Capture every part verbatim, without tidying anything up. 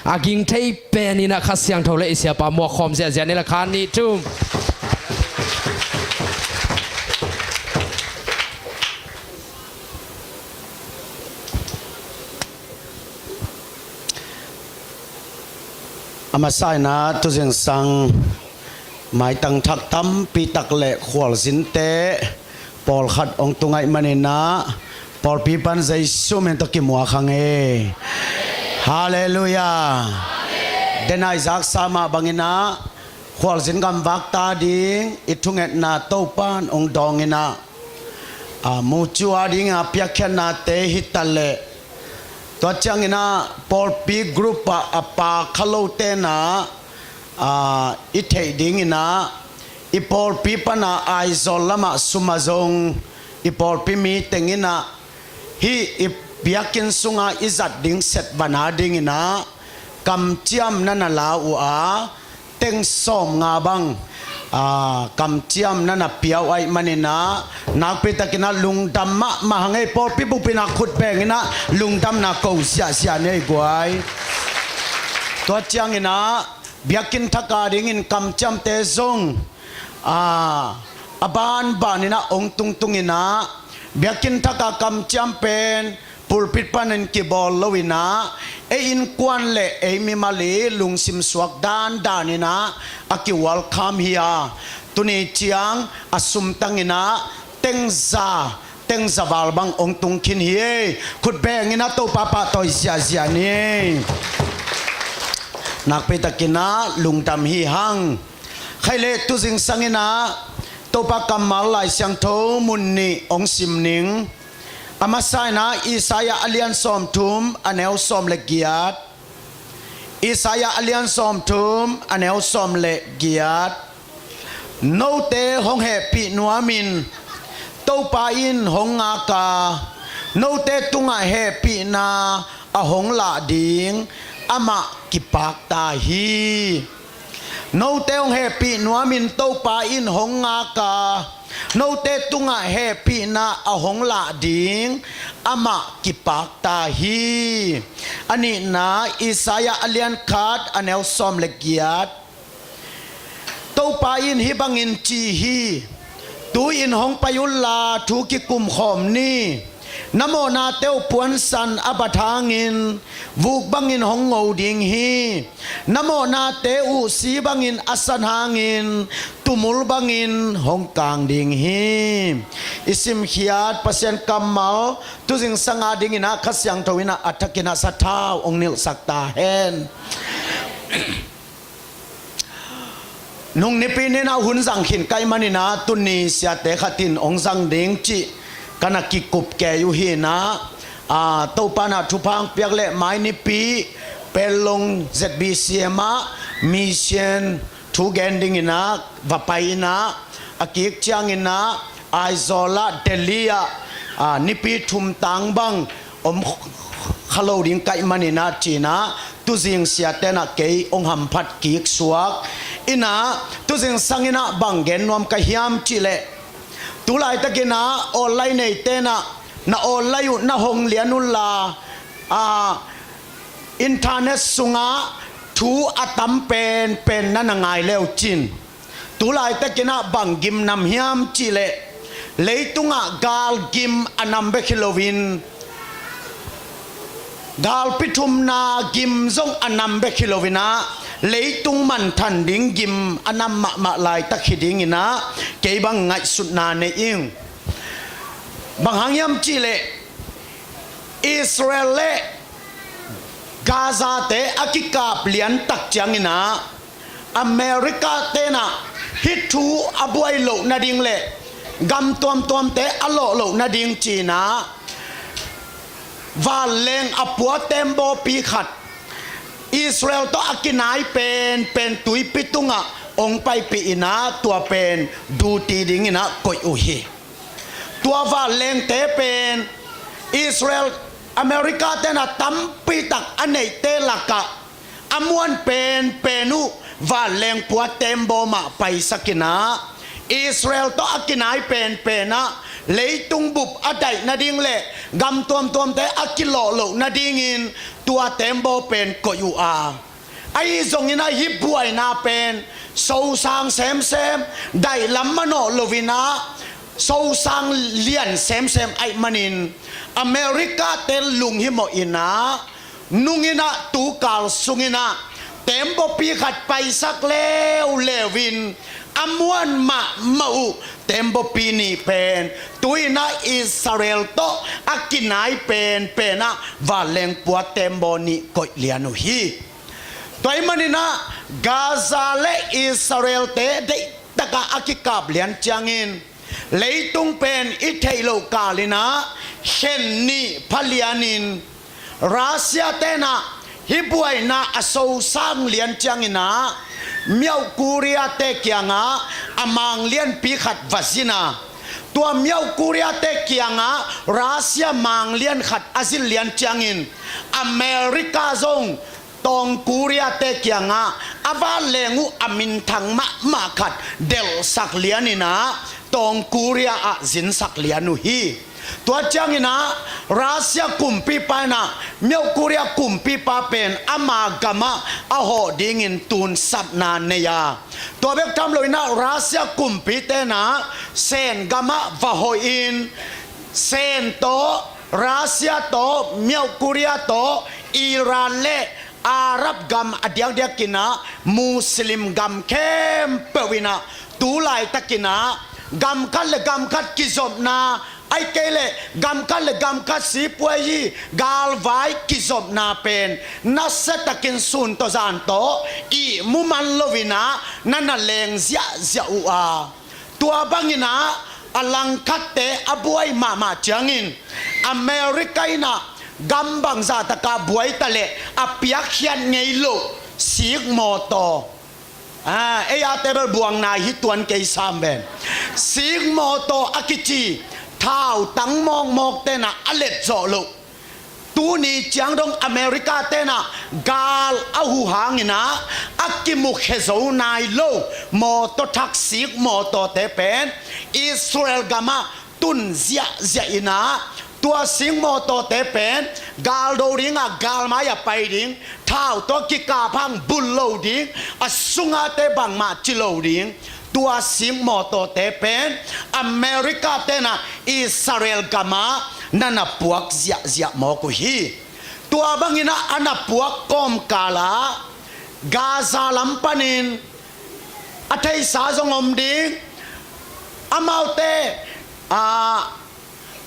A ging thei pen in ah Kha Siangtho le i siapa muak khawm ziahziah ni la, kha nih thum. A masa in ah tuzingsang maitang thak tampi tak le khualzinte pawlkhat hong tung ahih manin ah pawlpi pan Jesu min tawh kimuak hang e. Halleluiah. Denai zaksa mah bangin ah khualzin gamvak ta ding i thungetna Topa'n hong dawng in ah, a, mucu a ding a piakkhiatnate hi ta leh, tua ciangin ah pawlpi group ah a pa kha lote in ah, a, i theih dingin ah i pawlpi pan a Aizawl lamah sum a zong i pawlpi mi teng in ah hih i biakinn sungah i zat ding set van a dingin ah kamciam na na la uh a, teng sawmnga bang, a, kamciam na na pia uh ahih manin ah nakpi takin ah lungdam mahmah hang e. Pawlpi bup in ah khut beng in ah lungdamna ko siahsiah ni ei guai. Tua ciangin ah biakinn thak a dingin kamciamte zong, a, a banban in ah hong tungtung in ah biakinn thak a kamciam pen pulpit panin kibawl lo in ah ei innkuan le ei mimal i lungsim suak dandan in ah a ki-welcome hi a, tuni ciang a sumtang in ah teng za, teng za val bang hong tung khin hi e. Khut beng in ah Topa pahtawi ziahziah ni. Nakpi takin ah lungdam hi hang. Khaile tuzingsang in ah Topa kammal Lai Siangtho mun nih hong sim ning. A masa in ah Isaiah a lian sawmthum a neu sawm le giat. Isaiah a lian sawmthum a neu sawm le giat. Note hong hehpih nuamin Topa in hong ngak a, note tungah hehpihna a hong lah ding amah kipak ta hi. Note hong hehpih nuamin Topa in hong ngak a, note tungah hehpihna a hong lah ding amah kipak ta hi. A nihna Isaiah a lian khat a neu sawm le giat. Topa in hih bangin ci hi. Tu-in hong pai unla thu kikum khawm ni. Na mawhnate uh puansan a bat hangin vuk bangin hong ngo ding hi. Na mawhnate uh si bangin a sat hangin tumul bangin hong kang ding hi. I simkhiat Pasian kammal tuzingsang a dingin ah Kha Siangtho in ah a thakin ah sathau hong nilhsak ta hen. Nung nipi ni in ah hun zang khin ka hih manin ah tuni siate khat in hong zang ding cih ka na kikup kei uh hi in ah, a, Topa in ah thupha hong piak leh mai nipi Panglong Z B C M ah mission thu gen dingin ah va pai in ah, a kik ciangin ah Aizawl ah Delhi ah, a, nipi thum tang bang om kha lo ding ka hih manin ah ci in ah tuzing siate in ah kei hong hamphat kik suak in ah, tuzingsang in ah bang gen nuam ka hiam cih leh, tu laitakin ah online neite in ah na online uh na hong lian unla, a, internet sungah thu a tam penpen na na ngai le uh cin. Tu laitakin ah bang gim nam hiam cih leh, leitungah gal gim a nam bek hi loin, galpi thumna gim zong a nam bek hi loin ah, leitung manthan ding gim a nam mahmah laitak hi dingin ah kei bang ngaihsutna nei ing. Bang hang hiam cih leh, Israel le Gaza-te a kikap liantak ciangin ah, America-te in ah hih thu a buai loh nading le gam tuamtuamte a lawh loh nading ci in ah, vanleng a pua tembawpi khat Israel tawh a kinai penpen tuipi tungah hong paipih in ah, tua pen duty dingin ah koih uh hi. Tua vanlengte pen Israel, America-te in ah tampi tak a neihte lakah a muan penpen uh vanleng pua tembaw mah paisak in ah, Israel tawh a kinai penpen ah leitung bup a daih nading le gam tuamtuamte a kilawh loh nadingin tua tembaw pen koih uh a, ahi zongin ah hih buaina pen sosang semsem, daih lam manawh loin ah sosang lian semsem ahih manin America-te lunghimawh in ah, nungin ah tukal sungin ah tembawpi khat paisak leuleu in a muan mahmah uh tembawpi nih pen tu-in ah Israel tawh a kinai penpen ah vanleng pua tembaw nih koih lian uh hi. Tua ahih manin ah Gaza le Israel-te deihtak ah a kikap lian ciangin leitung pen i theih loh kalin ah khen nih pha lianin Russia-te'n ah hih buaina a sosang lian ciangin ah Miauh Korea-te kiangah a mang lianpi khat va zin a, tua Miauh Korea-te kiangah Russia mang lian khat a zin lian ciangin America zong Tawng Korea-te kiangah a vanleng uh a minthang mahmah khat delhsak lianin ah Tawng Korea ah zinsak lian uh hi. Tua ciangin ah Russia kumpipa in ah Miauh Korea kumpipa pen ama gamah a hawh dingin tunsapna nei a, tua bek tham loin ah Russia kumpite'n ah Sen gamah va hoih in Sen tawh, Russia tawh, Miauh Korea tawh, Iran le Arab gam a diakdiakin ah Muslim gam khempeuh in ah tu laitakin ah gam khat le gam khat kizopna, ahih kei leh gam khat le gam khat sipuai hi galvai kizopna pen nasiatakin sun tawh zan tawh ihmu man loin ah na na leng ziahziah uh a, tua bangin ah a langkhatte a buai mahmah ciangin America in ah gam bangzah tak ah buai ta leh a piakkhiat ngei loh sikmawtaw, ei a table buang nai hi tuan kei sam ven, sikmawtaw a kici thautang mawkmawkte'n ah a let zawh loh, tuni ciang dong America-te'n ah gal a huh hangin ah a kimukhia zo nai lo mawtaw thak sikmawtawte pen Israel gamah tun ziahziah in ah tua sikmawtawte pen galdo ding ah galmai a pai ding, thau tawh kikap hang bul lo ding, a sungate bangmah ci lo ding. Tua sikmawtawte pen America-te'n ah Israel gamah na na puak ziahziah mawk uh hi. Tua bangin ah a na puak kawmkal ah Gaza lam panin a theisa zong om ding, amaute a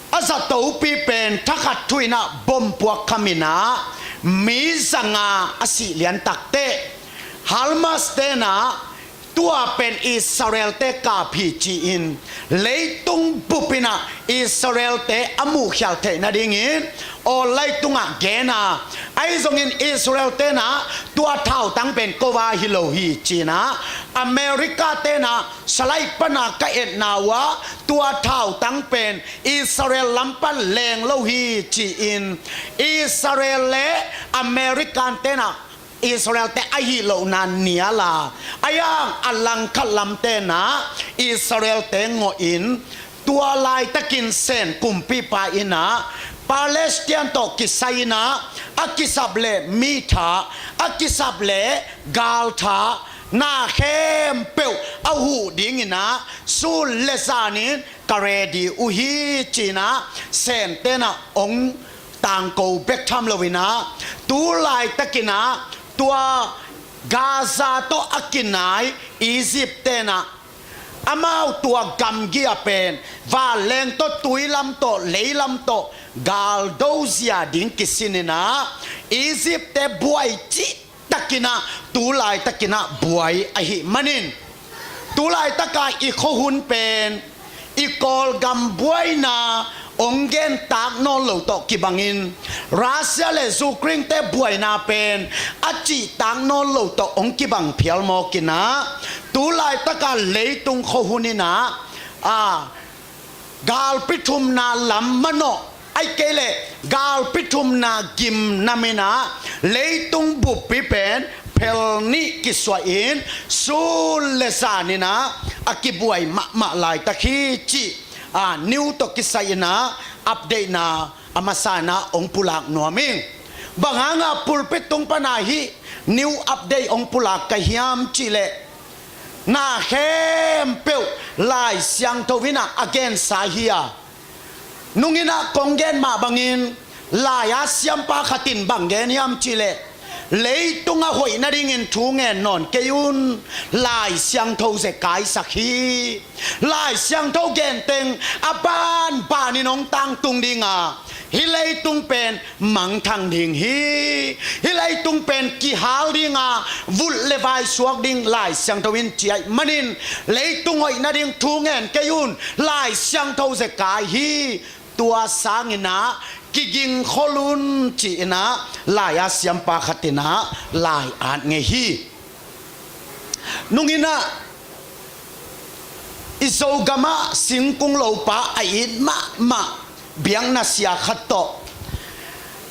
a zatopi pen thakhat thu-in ah bom puak khamin ah mi zanga a sih lian takteh Hamas-te'n ah tua pen Israel-te kap hi ci-in leitung bup in ah Israel-te a muhkhial theih nadingin online tungah gen a, ahi zongin Israel-te'n ah tua thautang pen kova hi lo hi ci-in ah America-te'n ah salai pana ka etna uh ah tua thautang pen Israel lam pan leng lo hi ci-in Israel le American-te'n ah Israel-te a hih lohna nial a, a yang a langkhat lamte'n ah Israel-te ngawhin tua laitakin Sen kumpipa in ah Palestine tawh kisai in ah a kisap leh mi tha, a kisap leh gal tha, na khempeuh a huh dingin ah sun le zanin ka ready uh hi ci-in ah Sen-te'n ah ong tangko bek tham loin ah tu laitakin ah tua Gaza tawh a kinai Egypt-te'n ah amau tua gamgi ah pen vanleng tawh tuilam tawh leilam tawh gal dozia ding kisin in ah Egypt-te buai cih takin ah tu laitakin ah buai ahih manin tu laitaka i khuahun pen i Kawlgam buaina ong gen tak nawn lo tawh kibangin Russia le Ukraine-te buaina pen a cih tak nawn lo tawh ong kibang phial mawk in ah tu laitaka leitung khuahun in ah a galpi thumna lam manawh, ahih kei leh galpi thumna gim nam in ah leitung buppi pen phel nih kisuahin sun le zan in ah a kibuai mahmah laitak hi cih a, new tawh kisai in ah update na a masa in ah hong pulak nuam ing. Bang hang a pulpit tung pan a hih new update hong pulak ka hiam cih leh, na khempeuh Lai Siangtho in ah a gensa hi a, nung in ah kong gen mah bangin, lai-a siampa khat in bang gen hiam cih leh, leitung a hoih nadingin thu ngen nawn kei un, Lai Siangtho zia kaisak hi. Lai Siangtho gen teng a banbanin hong tangtung ding a, hih leitung pen mangthang ding hi. Hih leitung pen kihal ding a, vulh le vai suak ding Lai Siangtho in ci ahih manin, leitung hoih nading thu ngen kei un, Lai Siangtho zia kai hi. Tua sangin ah kigingkhol un, ci-in ah lai-a siampa khat in ah lai at ngei hi. Nung in ah i Zogam ah singkung lopa a it mahmah biakna sia khat tawh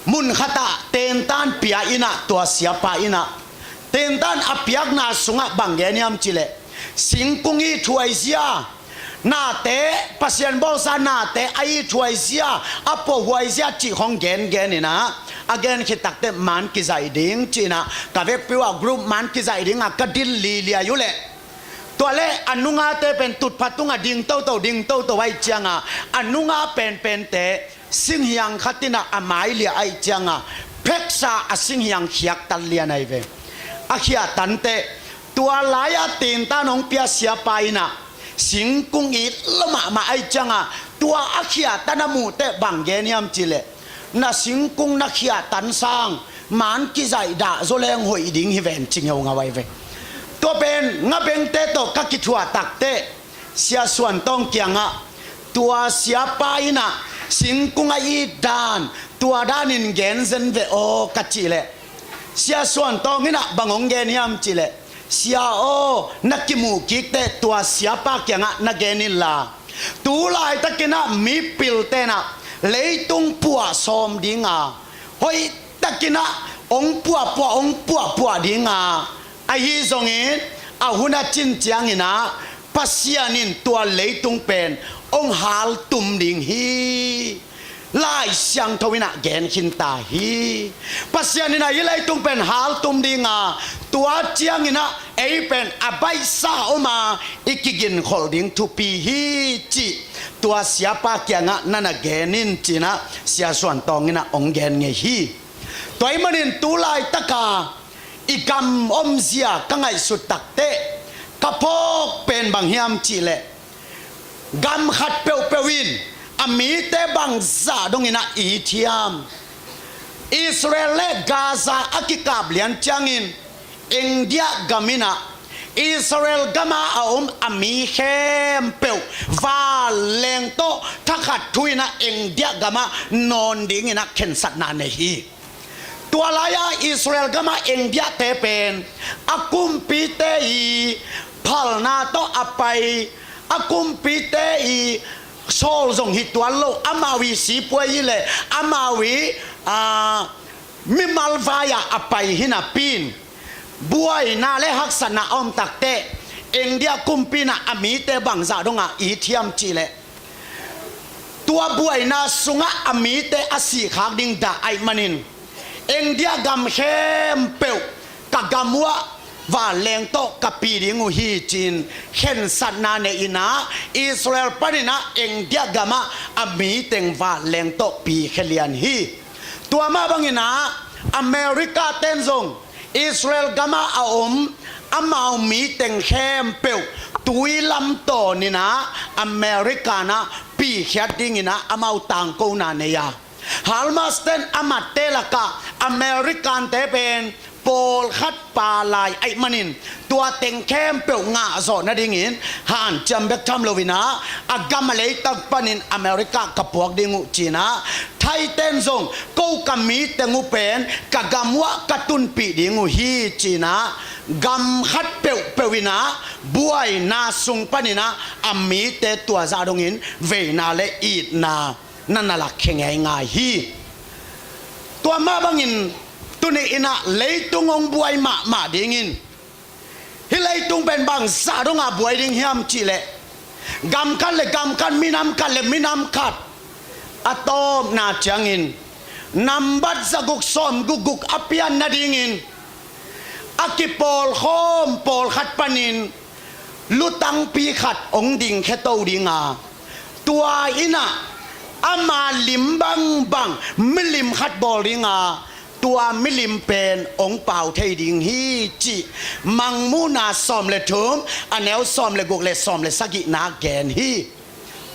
mun khat ah tentan pia in ah, tua siapa in ah tentan a piakna sungah bang gen hiam cih leh, singkung ithuai zia, nate, Pasian bawlsa nate a ithuai zia, a puahuai zia cih khong gengen in ah, a gen khit takteh man kizaih ding ci-in ah, ka vekpi uh ah group man kizaih ding a ka dil liliai uh leh, tua leh a nungate pen tutpha tungah ding toto, ding toto ahih ciang a, a nunga penpente singhiang khat in ah a mai liah ahih ciang a, pheksa a singhiang khiaktan lian ahi ve. A khiahtanteh, tua lai-a tentan hong pia siapa in ah singkung it lo mahmah ahih ciang a, tua a khiahtan a muhteh bang gen hiam cih leh, na singkung na khiahtan sang man kizaih dah zaw leng hoih ding hi ven, ci ngeungau ahi ve. Tua pen ngabengte tawh ka kithuah takteh, Sia Suan Tawng kiangah, tua siapa in ah singkung a it dan, tua danin gen zen ve aw, ka cih leh, Sia Suan Tawng in ah bang hong gen hiam cih leh, sia aw, na kimuh kik teh tua siapa kiangah na gen inla, tu laitakin ah mipilte in ah leitung puah sawm ding a, hoih takin ah hong puahpuah, hong puahpuah ding a, ahi zongin a hun a cin ciangin ah Pasian in tua leitung pen hong haltum ding hi. Lai Siangtho in ah gen khin ta hi. Pasian in ah hih leitung pen haltum ding a, tua ciangin ah ei pen a baihsa om a, i kiginkhol ding thupi hi, cih tua siapa kiangah na na gen in, ci-in ah Sia Suan Tawng in ah hong gen ngei hi. Tua ahih manin tu laitaka i gam omzia ka ngaihsut takteh, ka phawk pen bang hiam cih leh, gam khat peuhpeuh in a mite bangzah dongin ah it hiam? Israel le Gaza a kikap lian ciangin India gam in ah Israel gam a a om a mi khempeuh vanleng tawh thakhat thu in ah India gam ah nawn dingin ah khensatna nei hi. Tua lai-a Israel gam ah India-te pen a kumpite i phalna tawh a pai, a kumpite i sawl zong hi tuan lo, amau i sipuai i le amau i, a, mimal vai-ah a pai hi napi in, buaina le haksatna a om takteh, India kumpi in ah a mite bangzah dong a it hiam cih leh, tua buaina sungah a mite a sihkhak ding dah ahih manin, India gam khempeuh ka gam uhah vanleng tawh ka pi ding uh hi, ci-in khensatna nei in ah Israel panin ah India gam ah a mi teng vanleng tawh pi khia lian hi. Tua mah bangin ah America-ten zong Israel gam ah a om amau mi teng khempeuh tui lamtawn in ah America-na pi khiat dingin ah amau tangkona nei a, Hamas-ten a matte lakah American-te pen pawlkhat pha lai ahih manin, tua teng khempeuh ngahzawh nadingin hanciam bek tham lo in ah a gam a leitang panin America ka puak ding uh, ci-in ah Thai-ten zong ko ka mi teng uh pen ka gam uhah ka tunpih ding uh hi, ci-in ah gam khat peuhpeuh in ah buaina sung panin ah a mite tua zah dongin veina le itna na na lakkhia ngeingai hi. Tua mah bangin tuni in ah leitung hong buai mahmah dingin, hih leitung pen bangzah dong a buai ding hiam cih leh, Gam khat le gam khat, minam khat le minam khat a tawpna ciangin nambat zaguk sawm gukguk a pian nadingin a kipawlkhawm pawlkhat panin lutangpi khat hong dingkhia to dinga, tua innah ama lim bangbang milim khat bawl dinga, tua milim pen hong pau thei ding hi cih Mangmuhna sawm le thum, a neu sawm le guk le sawm le sagihna gen hi.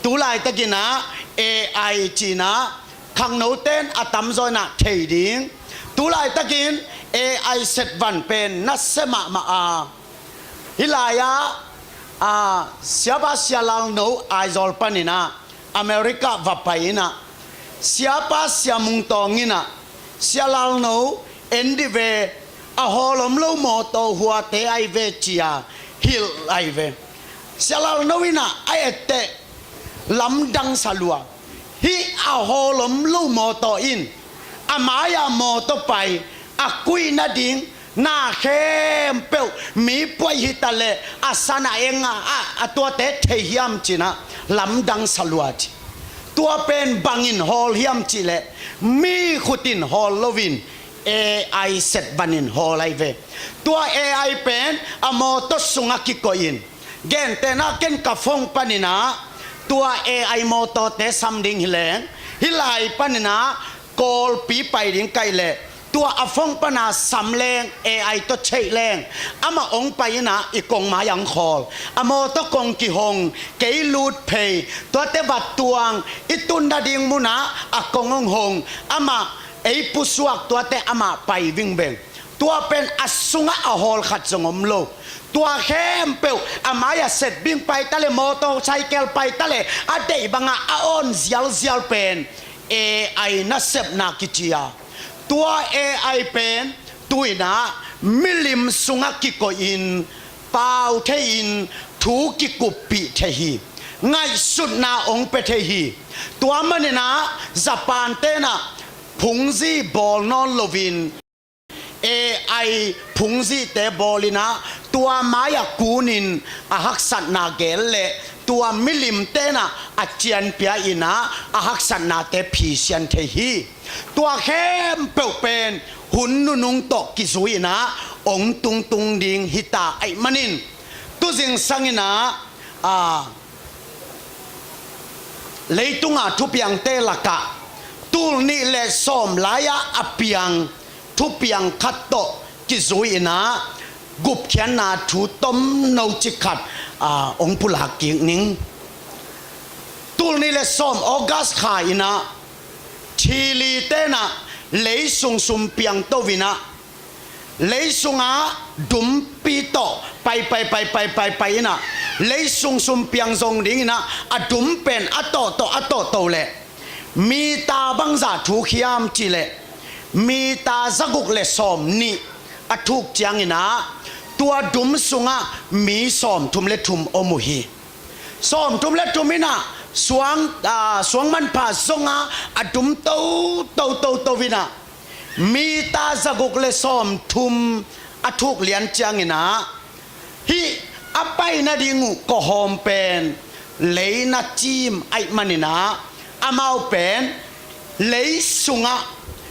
Tulaitakinah A I cinah khangnoten a tamzaw inah thei ding. Tulaitakin A I setvan pen nasia mahmah a, hih lai-ah, a, Siapa Sia Lalno Aizawl paninah America va pai inah, Siapa Sia Mung Tawng inah, Sia Lalno en dih ve, a hawl om lo mawtaw huate ai ve cia hilh ai ve. Sia Lalno inah a etteh lamdang salua, hih a hawl om lo mawtaw in a mai-ah mawtaw pai, a kuih nading na khempeuh mi puai hita leh a san a eng a, a, a tuate thei hiam cinah lamdang salua ci. Tua pen bangin hawl hiam cihleh mi khutin hawl loin A I setvanin hawl ai ve. Tua A I pen a mawtaw sungah kikoihin, gentehna ken ka phone paninah tua A I mawtawte sam ding hileng, hih lai paninah Kawlpi pai ding kaih leh tua a phone pana sam leng, A I tawh cheih leng, amah hong pai inah i kong mai-ah hong khawl. A mawtaw kong kihong, kei lut phei, tuate va tuang, i tun nading munah a kong hong hong, amah ei pusuak, tuate amah pai vingveng. Tua pen a sungah a hawl khat zong om lo. Tua khempeuh a mai-ah setbing pai ta leh, mawtaw cycle pai ta leh, a deih bangah a awn zialzial pen A I nasepna kici a, tua A I pen tu-inah milim sungah kikoihin, pau thei-in, thu kikuppih thei hi. Ngaihsutna hong pia thei hi. Tua maninah Japan tenah phungzi bawl nawn loin A I phungzite bawlinah tua mai-ah kunin a haksatna gel leh tua milim tenah a cianpia inah a haksatnate phisian thei hi. Tua khempeuh pen hun nunung tawh kizui inah hong tungtung ding hita ahih manin, tuzing sanginah, a, leitunga thupiangte lakah tul nih le sawm lai-ah a piang thupiang khat tawh kizui inah gupkhiatna thu tomno cik khat, a, hong pulak kik ning. Tul nih le sawm August kha inah Chile tenah lei sungsum piang to inah, lei sungah dumpi tawh pai pai pai pai pai pai inah, lei sungsum piang zong dinginah a dum pen a tawhto a tawhto leh mita bangzah thuk hiam cihleh mita zaguk le sawm nih a thuk cianginah tua dum sungah mi sawmthum le thum om uh hi. Sawmthum le thum inah suang, a, suang manpha zongah a dum toto toto inah mita zaguk le sawmthum a thuk lian cianginah hih a pai nading uh kawhawm pen lei na cim ahih maninah amau pen lei sungah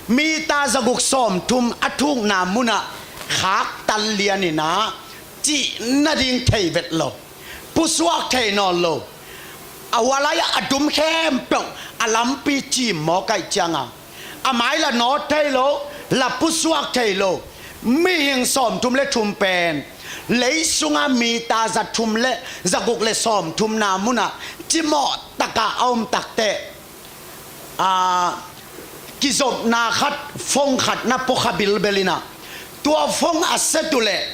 mita zaguk sawmthum a thukna munah khaktan lianinah cih nading thei vet lo. Pusuak thei nawn lo. A hua lai-ah a dum khempeuh a lampi cim mawk ahih cianga a mai la nawt thei lo, la pusuak thei lo. Mihing sawmthum le thum pen lei sungah mita za thum le za guk le sawmthumna munah cimawh takah a om takteh, a, kizopna khat, phone khat na pua kha bilbel inah tua phone a set uh leh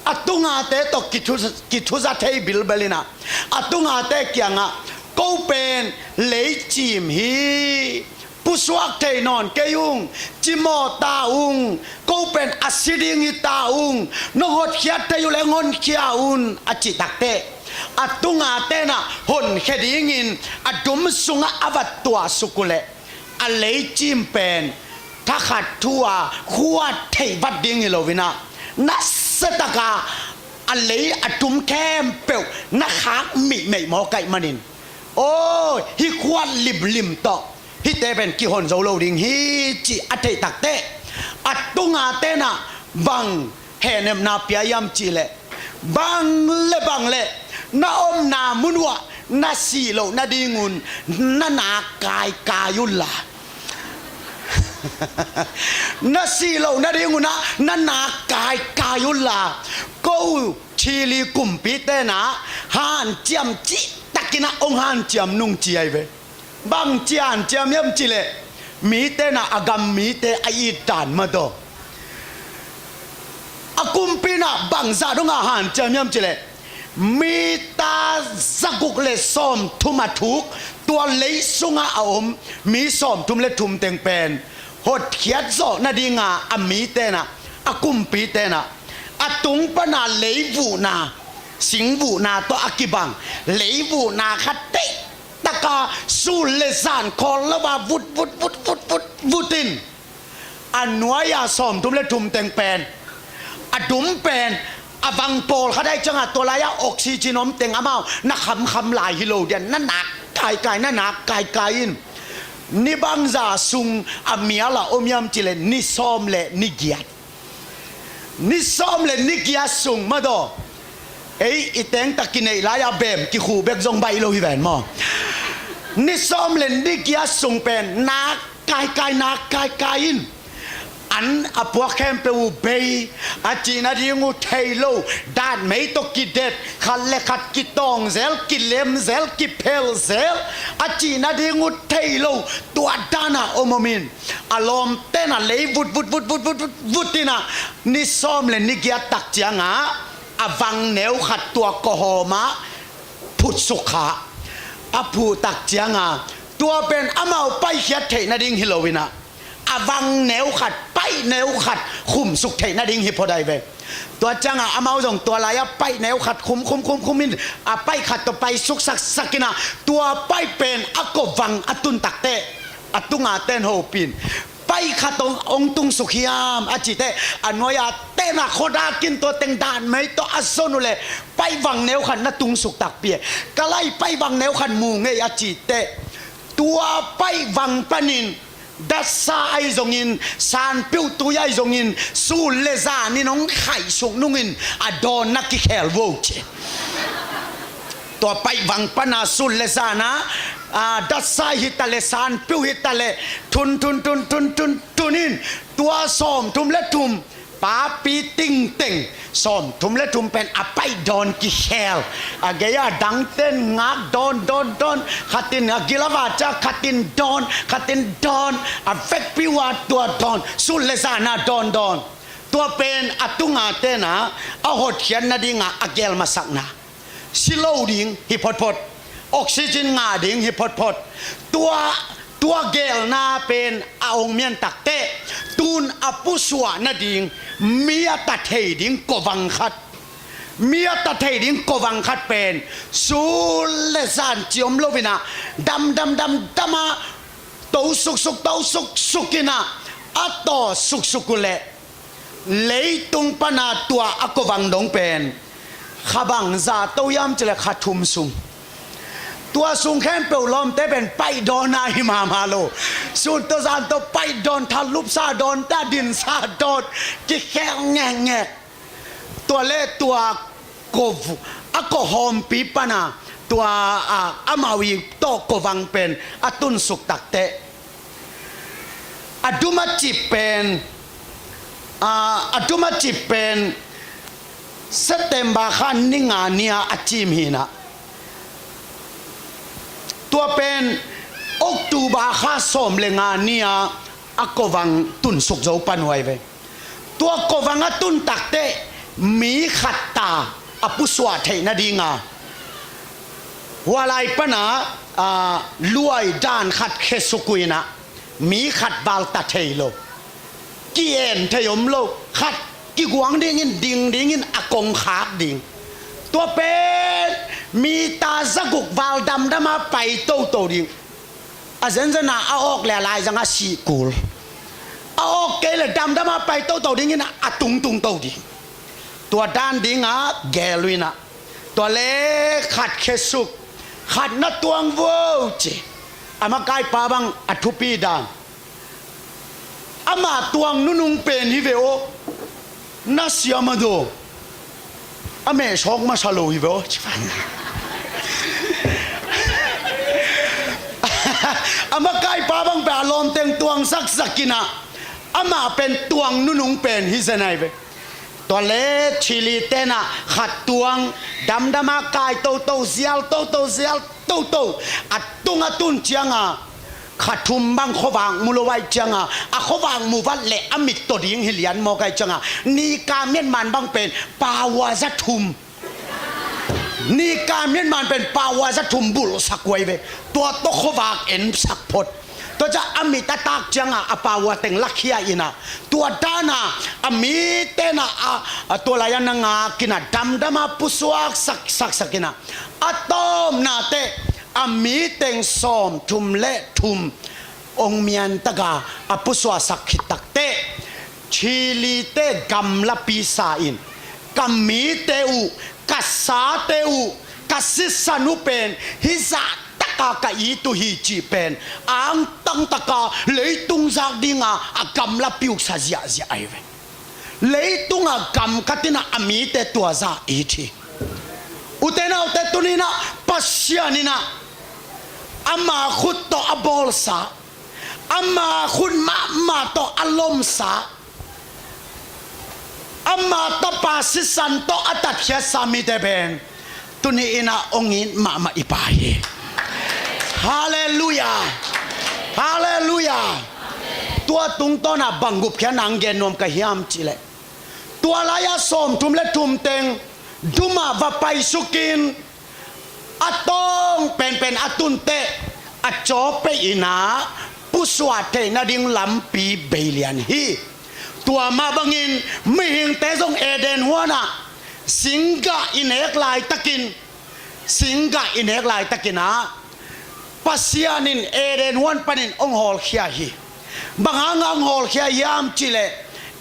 a tungate tawh kithu, kithuza thei bilbel inah a tungate kiangah, ko pen lei cim hi, pusuak thei nawn kei ung, cimawh ta ung, ko pen a si ding hi ta ung, nong hotkhiat thei uh leh hong honkhia un, a cih takteh a tunga tenah honkhia dingin a dum sungah a va tuahsuk uh leh a leicim pen thakhat thu-a khuat theih vat ding hi lo inah nasiataka a lei a tum khempeuh na khak meimei mawk ahih manin, aw, hih khuat limlim tawh hihte pen kihon zo lo ding hi cih a theih takteh, a tunga tenah bang hehnepna pia hiam cihleh, bang le bang le na omna mun uah na sih loh nadingun na nak kaikai unla, na sih loh nadingun ah na nak kaikai unla, ko Chile kumpi tenah hanciam cihtakin ah hong hanciam nung ci ahi ve. Bangci hanciam hiam cihleh, mi tenah a gam mite a it dan mah tawh. A kumpi inah bangzah dongah hanciam hiam cihleh, mita zaguk le sawmthum a thuk, tua lei sungah a om mi sawmthum le thum teng pen hotkhiat zawh nadinga a mi tenah, a kumpi tenah, a tung pana lei vuhna, sing vuhna tawh a kibang lei vuhna khat teih taka sun le zan khawl lo a vut vut vut vut vut vut in, a nuai-a sawmthum le thum teng pen, a dum pen a vang pawlkhat ahih ciangah tua lai-ah oxygen om teng amau na khamkham lai hi lo diam, na nak kaikai, na nak kaikai in. Ni bangzah sung a mial a om hiam cihleh ni sawm le ni giat. Ni sawm le ni giat sung mah tawh. Ei i teng tak kineih lai-a bem kikhuh bek zong baih lo hi ven maw? Ni sawm le ni giat sung pen nak kaikai, nak kaikai in. An a puak khempeuh uh bei, a cih nading uh thei lo, datmei tawh kidet, khat le khat kitawng zel, kilem zel, kiphel zel, a cih nading uh thei lo, tua danah om om in. A lawm tenah lei vut vut vut vut vut vut vut inah ni sawm le ni giat tak ciangah a vangneu khat tua kawhawmah phutsuk kha. A phuh tak ciangah tua pen amau paikhiat theih nading hi lo inah, a vangneu khat, paihneu khat khumsuk theih nading hi phot ahi ve. Tua ciangah amau zong tua lai-ah paihneu khat khum khum khum khum in, a paih khat tawh paisuk saksak inah, tua paih pen a kawvang a tun takteh, a tunga ten hopih in, paih khat hong, hong tungsuk hiam a cihteh, a nuai-a tenah khuadak in tua teng datmei tawh a zon uhleh paih vangneu khat na tungsuk takpi e. Ka lai paih vangneu khat mu ngei a cihteh, tua paih vang panin datsa ahi zongin, sanpiuh tui ahi zongin, sun le zanin hong khaihsuk nungin a dawn na kikhel vo ci. Tua paih vang pana sun le zana, a, datsa hi taleh, sanpiuh hi taleh, thun thun thun thun thun thun in, tua sawmthum le thum papi tingteng sawmthum le thum pen a paih dawn kikhel. A gei a dangten ngak dawn dawn dawn, khatin a gilava cia khatin dawn, khatin dawn, a vekpi uh a tua dawn, sun le zana dawn dawn. Tua pen a tunga tenah a hotkhiat nadinga a gel masakna. Si lo ding hi photphot, oxygen ngah ding hi photphot. Tua, tua gelna pen a hong mian takteh, tun a pusuah nading mi a ta thei ding kawvang khat, mi a ta thei ding kawvang khat pen sun le zan ci om lo inah, dam dam dam dam a, to suksuk to suksuk inah, a taw suksuk uhleh, leitung pana tua a kawvang dong pen kha bangzah to hiam cihleh kha thum sung. Tua sung khempeuh lawmte pen paih dawn a hi mahmah lo. Sun tawh zan tawh paih dawn, thalupsa dawn, tadinsa dawn, kikhel ngekngek. Tua le tua ko, a kawhawmpi pana tua, a, amau i tawh kawvang pen a tunsuk takteh, a dum a cip pen, a, a dum a cip pen September kha ni nga ni-a a cim hi inah, tua pen October kha sawm le nga ni-a a kawvang tunsuk zo pan uh ahi ve. Tua kawvang a tun takteh mi khat ta a pusuah theih nadinga, hua lai pana, a, luai dan khat khesuk uh inah, mi khat val ta thei lo, ki-en thei om lo, khat kiguang dingin, ding dingin a kongkhak ding. Tua pen mita zaguk val damdam a pai toto ding. A zenzen a a awk le a laizang a sih kul. A awk kei le damdam a pai toto dingin a tungtung to ding. Tua dan dingah gel uh inah, tua le khat khesuk, khat na tuang vo ci. A makaipa bang a thupi dan, ama tuang nunung pen hi ve aw, na siam a daw, a mehsawk masa lo hi ve aw. A makaipa bang pen a lawmteng tuang saksak inah, ama pen tuang nunung pen hi zen ahi ve. Tua le chili tenah khat tuang, damdama kai toto, zial toto, zial toto, a tung a tun cianga kha thum bang khuavak mu lo ahi cianga, a khuavak mu vat le a mit tawh ding hi lian mawk ahi cianga, nika mianman bang pen paua za thum, nika mianman pen paua za thum bulhsak uh ahi ve. Tua tawh khuavak ensak phot. Tua ciah a mit a tak cianga a paua teng lakhia inah, tua dana a mi tenah a, a tua lai-a na ngak inah damdama pusuak sak, saksak inah, a tawpna teh a mi teng sawm thum le thum ong mian taka a pusuaksak khit takteh, chili te gamlapi sa in, ka mite uh, ka sate uh, ka sisan uh pen hih zah taka ka it uh hi cih pen angtang taka leitung zak dinga a gamlapi uh sa ziahziah ahi ve. Leitunga gam khat inah a mite tua zah it hi. Ute naute, tuni inah Pasian inah ama khut tawh a bawlsa, ama khut mahmah tawh a lomsa, ama tapa sisan tawh a tatkhiatsa mite pen tuni inah ong it mahmah i Pa hi. Halleluiah. Halleluiah. Tua tungtawna bang gupkhiatna ang gen nuam ka hiam cihleh, tua lai-a sawm thum le thum teng duma va paisukin, a tawng penpen a tunteh a cawpei inah pusuah theih nading lampi beilian hi. Tua mah bangin mihingte zong Eden huanah singgah i nek laitakin, singgah i nek laitakinah Pasian in Eden huan panin ong hawlkhia hi. Bang hanga ong hawlkhia hiam cihleh,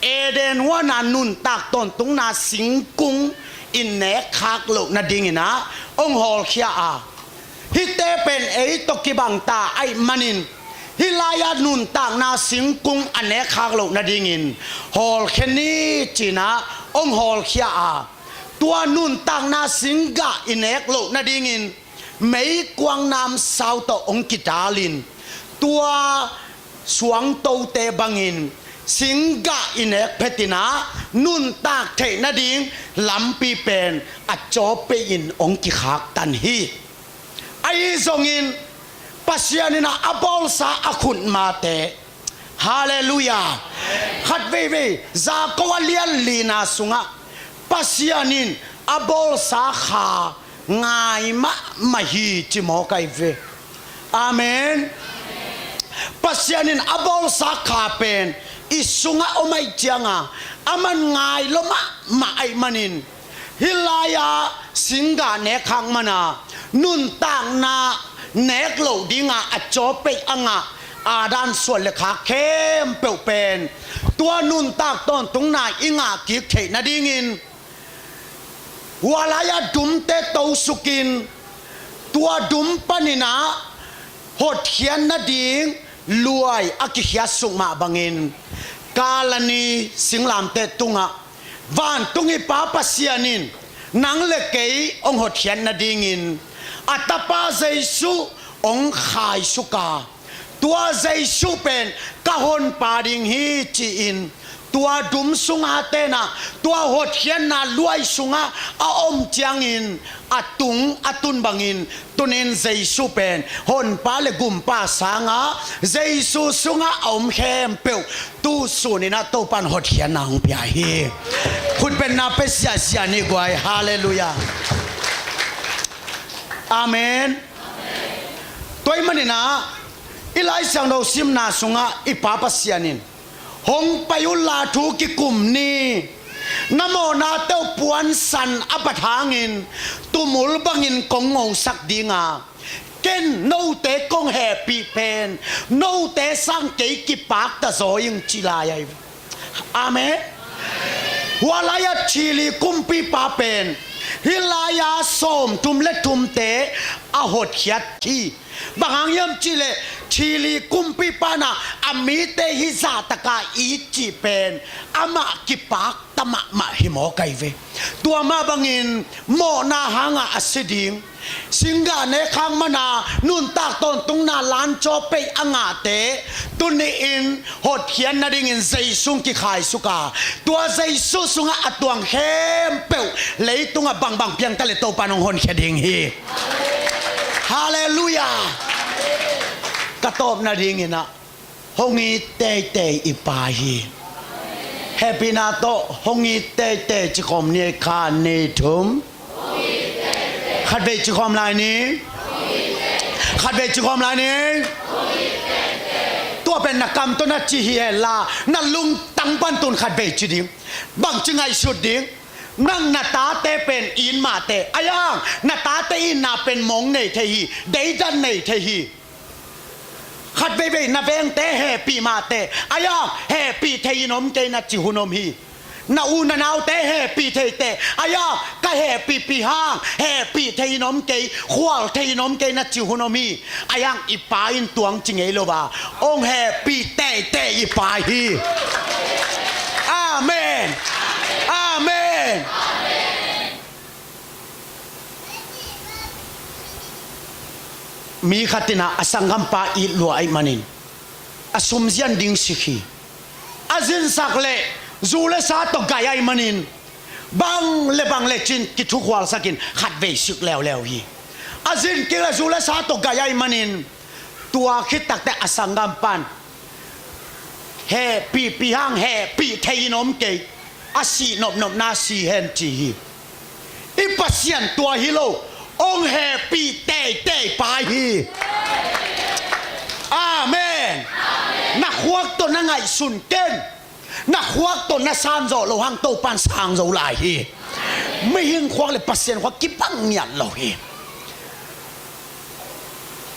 Eden huana nuntak tawntungna singkung i nekkhak loh nadinginah ong hawlkhia a, hihte pen ei tawh kibangta ahih manin hih lai-a nuntakna singkung a nekkhak loh nadingin hawlkhia ni cinah ong hawlkhia a, tua nuntakna singgah i nek loh nadingin meikuang namsau tawh ong kidalin, tua suangtote bangin singgah i nek phetinah nuntak theih nading lampi pen a cawpei in ong kikhaktan hi. Ahi zongin Pasian inah a bawlsa a khut mate, halleluiah, khat veivei Jakob a lian lina sungah Pasian in a bawlsa kha ngai mahmah hi ci mawk ahi ve. Amen. Pasian in a bawlsa kha pen i sungah om ahih cianga a man ngai lo mahmah ahih manin, hih lai-a singgah nekkhak mana nuntakna nek loh dinga a cawpei a ngah Adam suan le khak khempeuh pen tua nuntak tawntungna i ngah kik theih nadingin hua lai-a dumte tosukin, tua dum paninah hotkhiat nading luai a kikhiatsuk mah bangin, Kalvari singlamteh tungah vantung i Pa Pasian in nang le kei ong hotkhiat nadingin a Tapa Jesu ong khaisuk a, tua Jesu pen ka honpa ding hi ci-in, tua dum sunga tenah tua hotkhiatna luai sungah a om ciangin a tung a tun bangin, tunin Jesu pen honpa le gumpa sanga Jesu sungah a om khempeuh tu suninah Topan hotkhiatna hong pia hi. Khutbetna pe siahsiah ni guai. Halleluiah. Amen. Tua ahih maninah i Lai Siangtho simna sungah i Pa Pasian in, hong pai unla thu kikum ni, na mawhnate uh puansan a bat hangin tumul bangin kong ngosak dinga, ken note kong hehpih pen note sang kei kipakta zaw ing ci lai ahi. Amen. Hua lai-a Chile kumpipa pen hih lai-a sawmthum le thumte a hotkhiat hi. Bang hang hiam cihleh Chile kumpipa in ah a mite hih zahtaka it cih pen amah kipakta mahmah hi mawk ahi ve. Tua mah bangin mawhna hangah a si ding, singgah nek khak mana nuntak tawntungna lancaw peih a ngahte tuni-in hotkhiat nadingin Jesu in kikhaisuk a, tua Jesu sungah a tuang khempeuh leitungah bangbang piangta le Topa in hong honkhia ding hi. Halleluiah. Ka tawp nadingin ah hong it teitei i Pa hi. Hehpihna tawh hong it teitei ci khawm ni ei, khat, nih, thum. Khatvei ci khawm lai ni. Khatvei ci khawm lai ni. Tua pen na kam tawh na ci hi henla, na lungtang pan tun khatvei ci ding. Bangci ngaihsut ding. Nang na tate pen it mah teh, a iang na tate itna pen mong nei thei hi, deidan nei thei hi. Khatveivei na vengte hehpih mah teh, a iang hehpih thei-in om kei na ci hun om hi. Na u na naute hehpih thei teh, a iang ka hehpihpih hang hehpih thei-in om kei, khual thei-in om kei na ci hun om hi. A iang i Pa in tuang ci ngei lo a, hong hehpih teitei i Pa hi. Amen. Amen. Mi khat in ah a sanggampa it lua ahih manin a sumzian ding sik hi. A zinsak leh zu le sa tawh gaih ahih manin bang le bang le cin kithukhualsakin khatvei sik leuleu hi. A zin kik leh zu le sa tawh gaih ahih manin tua khit takteh a sanggampa in hehpihpih hang hehpih thei-in om kei, a sih nopnopna si hen ci hi. I Pasian tua hi lo, hong hehpih teitei Pa hi. Amen. Na khuak tawh na ngaihsun ken. Na khuak tawh na san zawh loh hang Topa in sang zo lai hi. Mihing khuak le Pasian khuak kibang ngiat lo hi.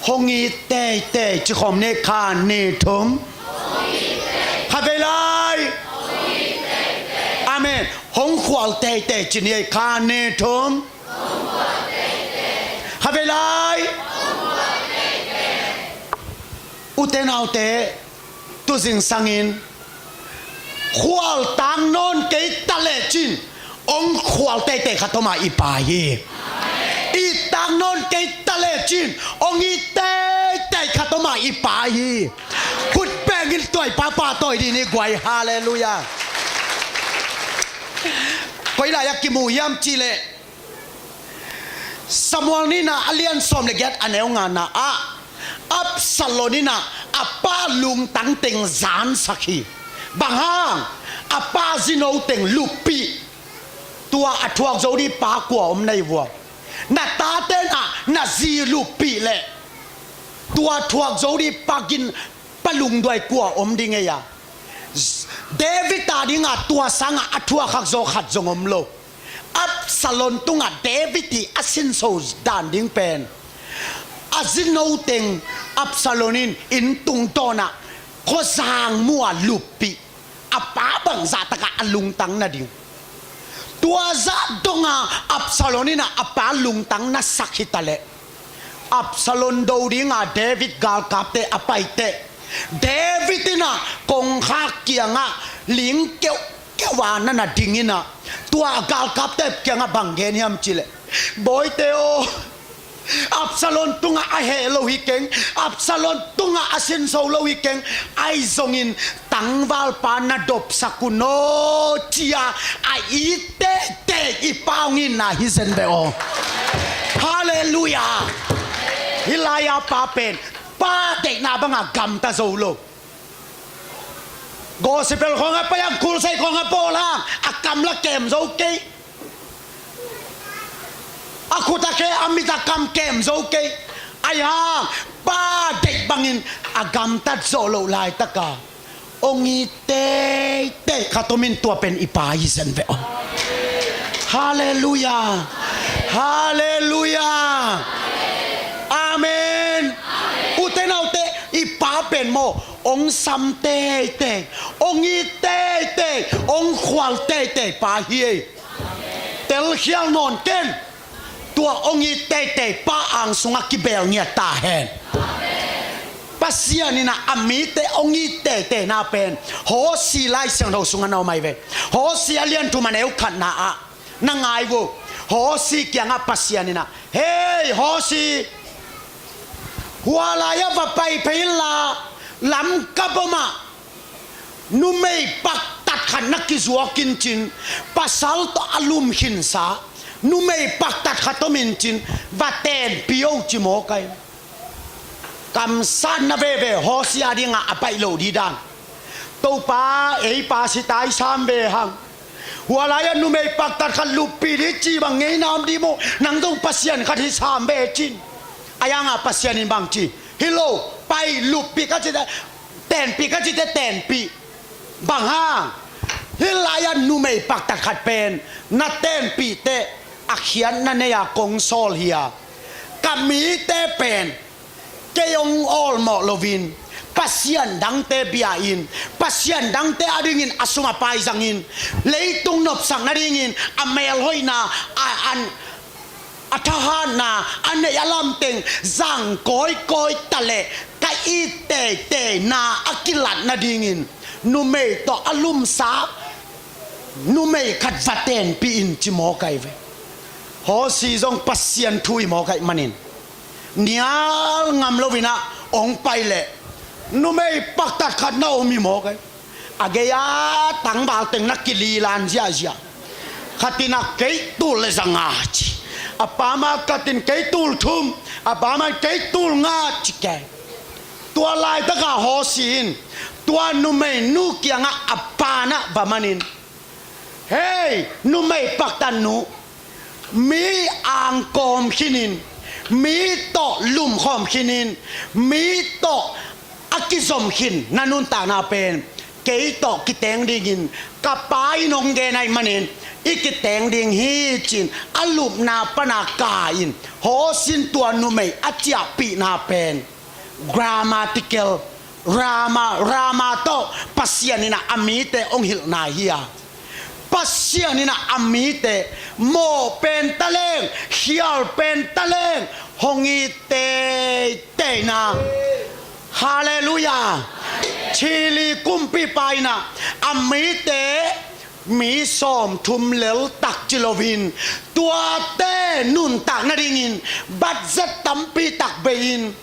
Hong it teitei ci khawm ni, khat, nih, thum. Khatvei lai. Amen. Hong khual teitei ci ni ei, khat, nih, thum. Khatvei lai. Ute naute, tu zingsangin khual tang nawn kei ta lecin hong khual teitei khat om a i Pa hi. It tang nawn kei ta lecin hong it teitei khat om a i Pa hi. Khut bengin tua i Pa pahtawi dih ni guai. Halleluiah. Koi lai-ah kimu hiam cihleh Samuel nihna a lian sawm le giat a neu ngana ah Absalom in ah a pa lungtang teng zansak hi. Bang hang? A pa zino teng luppih. Tua a thuak zo dih pa kua om na hi vua? Na tate in ah na zi luppih leh tua thuak zo dih pa gin, pa lungduai kua om ding ei a? David a dingah tua sangah a thuakhak zaw khat zong om lo. Absalom tungah David ii a sinso dan ding pen a zino teng Absalom in inn tungtawn ah khuazang muh a luppih, a pa bangzah takah a lungtang nading. Tua zah dongah Absalom in ah a pa lungtang na sak hi taleh Absalom do dinga David galkapte a paiteh David in ah kongkhak kiangah ling keuhkeuh a na na ding in ah tua galkapte kiangah bang gen hiam cihleh, Bawite aw, Absalom tungah a heh lo hi keng, Absalom tungah a sinso lo hi keng, ahi zongin tangvalpa na dopsak un aw, ci-a a it teitei i Pa hong itna hi zen ve aw. Halleluiah. Hih lai-a pa pen pa deihna bangah gamta zo lo. Gospel khawng a pai ang, khulsai khawng a bawl ang, a kam la kem zo kei. A khut a khe a mit a kam kem zo kei. Ahi hang pa deih bangin a gamtat zawh loh laitaka hong it teitei khat om in tua pen i Pa hi zen ve aw. Halleluiah. Halleluiah. Amen. Ute naute, i Pa pen maw hong sam teitei, hong it teitei. teitei, hong khual teitei pa hi ei. Telkhial nawn ken. Tua hong it teitei pa ang sungah kibel ngiat ta hen. Pasian in ah a mite hong it teiteina pen Hosea Lai Siangtho sungah na om ahi ve. Hosea a lian thum a neu khatna ah na ngai uh. Hosea kiangah Pasian in ah, "Hei Hosea, hua lai-ah va pai phei inla, lamkap omah numei paktat khat na kizuak in cin, pasal tawh a lum khinsa numei paktat khat om in cin, va tenpih o," ci mawk ahi. Kamsatna veve Hosea dingah a baih loh ding dan. Topa, ei pa si tai sam ve hang. Hua lai-ah numei paktat khat luppih ding ci bang ngeina om ding maw, nang zong Pasian khat hi sam ve cin. A yangah Pasian in bang ci? Hi lo, pai luppih ka cite, tenpih ka cite tenpih. Bang hang? Hih lai-ah numei paktat khat pen na tenpih teh a khiatna nei-a kong sawl hi a, ka mite pen kei hong awlmawh loin pasian dangte bia-in, pasian dangte adingin a sum a pai zangin, leitung nopsak nadingin a melhoihna a, an, a thahatna a neih a lamteng zang kawikawi ta leh ka it teiteina a kilat nadingin numei tawh a lumsa numei khat va tenpih in ci mawk ahi ve. Hosea zong Pasian thu hi mawk ahih manin nial ngam loin ah hong pai leh numei paktat khat na om hi mawk ahi. A gei-a tangval teng na kililan ziahziah. Khat in ah kei tul le za nga ci. A pa mah khat in kei tul thum. A pa mah kei tul nga ci kei. Tua laitakah Hosea in tua numeinu kiangah a pa nah va manin, "Hei numei paktatnu, mi angkawm khinin, mi tawh lumkhawm khinin, mi tawh a kizom khin na nuntakna pen kei tawh kiteng dingin ka pa in hong gen ahih manin i kiteng ding hi," ci-in a lupna pana ka-in Hosea in tua numei a ciahpihna pen grammatical, Rama, Rama tawh Pasian in ah a mite hong hilhna hi a, Pasian in ah a mite mawh pen taleng, khial pen taleng hong it teiteina. Halleluiah. Chile kumpipa in ah a mite mi sawmthum lel tak ci loin tuate nuntak nadingin budget tampi tak bei-in,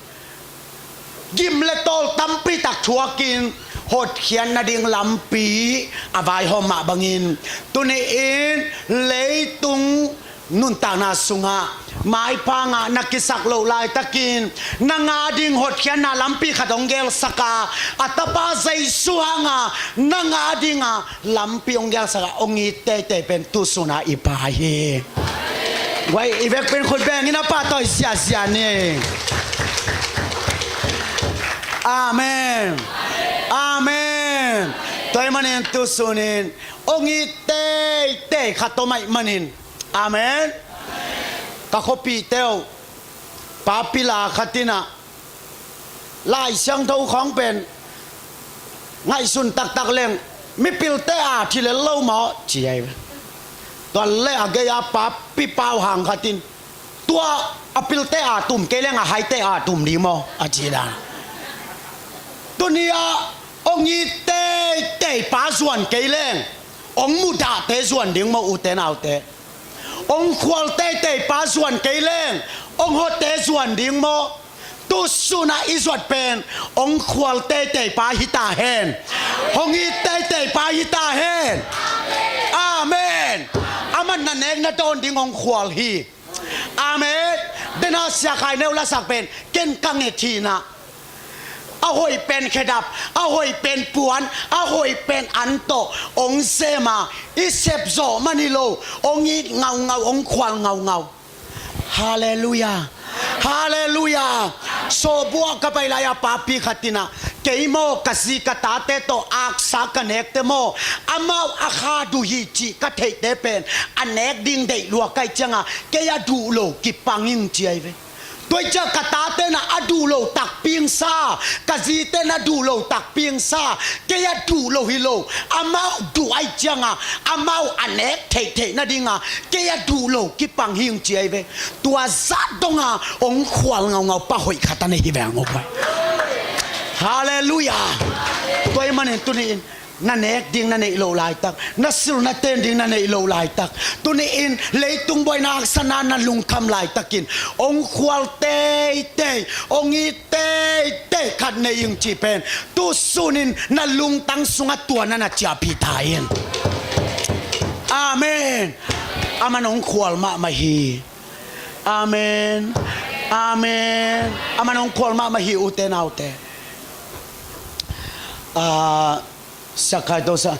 gim le tawl tampi tak thuakin hotkhiat nading lampi a vaihawm mah bangin, tuni-in leitung nuntakna sungah maipha ngah na kisak loh laitakin nang ading hotkhiatna lampi khat hong gelsak a, a tapa Jesu hanga nang adinga lampi hong gelsak a, hong it teitei pen tu suna i Pa hi. Guai, i vekpi in khut bengin a Pa tawh i siasia ni. Amen. Amen. Tua ahih manin tu sunin hong it teitei khat om ahih manin. Amen. Ka khuapihte uh, pa pila khat in ah Lai Siangtho khawng pen ngaihsun taktak leng mipilte at hi lel lo maw ci ahi. Tua leh a gei-a pa pipau hang khat in, "Tua a pilte at um kei leng a haite at um ding maw?" a ci dan. Tuni-ah hong it teitei pa zuan kei leng hong mudahte zuan ding maw, ute naute? Hong khual teitei pa zuan kei leng hong hote zuan ding maw? Tu sunah i zuat pen hong khual teitei pa hi ta hen. Hong it teitei pa hi ta hen. Amen. Amah na nek na dawn ding hong khual hi. Amen. Dena Sia Khai Neu lasak pen ken ka nget hi na. A hoih pen khedap, a hoih pen puan, a hoih pen an tawh hong sem a, i sep zawh man hi lo, hong it ngaungau, hong khual ngaungau. Halleluiah. Halleluiah. Sawhbuah ka pai lai-a papi khat in ah, kei maw ka zi ka tate tawh aksa ka nekte maw, amau a khat uh hi cih ka theihte pen a nek ding deih lua ka hih cianga kei a duh lo kipang ing ci ahi ve. Tua hi ciang ka tate na a duh lo takpi ing sa, ka zite na duh lo takpi ing sa, kei a duh lo hi lo, amau duh ahih cianga amau a nek theihtheih nadinga kei a duh lo kipang hi ing ci ahi ve. Tua zah donga hong khual ngaungau pa hoih khat a nei hi ve ang aw pai. Halleluiah. Tua ahih manin tuni-in na nek ding na neih loh laitak, na sil na ten ding na neih loh laitak, tuni-in leitung buaina haksatna na lungkham laitakin hong khual teitei, hong it teitei khat nei ing cih pen tu sunin na lungtang sungah tua na na ciahpih ta in. Amen. Aman hong khual mahmah hi. Amen. Amen. Aman hong khual mahmah hi, ute naute. Ah, Sia Khai To sa,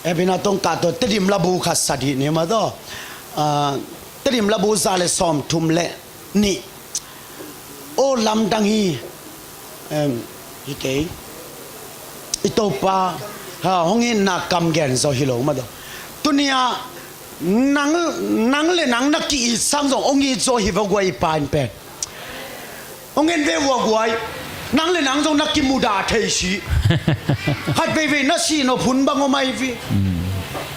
Evina Tong Kah To, Tedim labu khat sa dih ni ma to. Ah, Tedim labu za le sawm thum le nih. Aw lamdang hi. Em, hi kei. I Topa, ha, hong itna kam gen zaw hi lo ma to. Tunia nang, nang le nang na ki-it sang zong hong it zaw hi va guai i Pa in pen. Hong en ve ua guai. Nang le nang zong na kimudah thei si. Khat veivei na sih nop hun bang om ahi ve.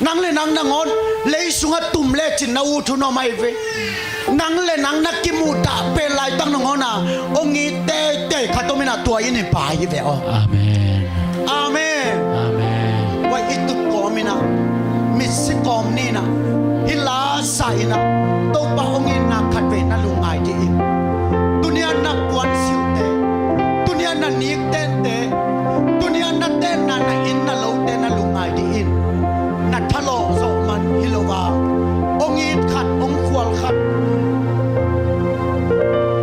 Nang le nang nangawn lei sungah tum lecin na ut hun om ahi ve. Nang le nang na kimudah pen laitak nangawn a hong it teitei khat om in a tua in i Pa hi ve aw. Amen. Amen. Amen. Tua i tut kawm in a, mitsi kawm ni in a, hih la sa in a, Topa hong itna khat vei na lungngai dih in. Tunia na puan silte, tunia na nik tente, tunia na tenna na inn na lote na lungngai dih in. Na thalawh zawh man hi lo a, hong it khat, hong khual khat.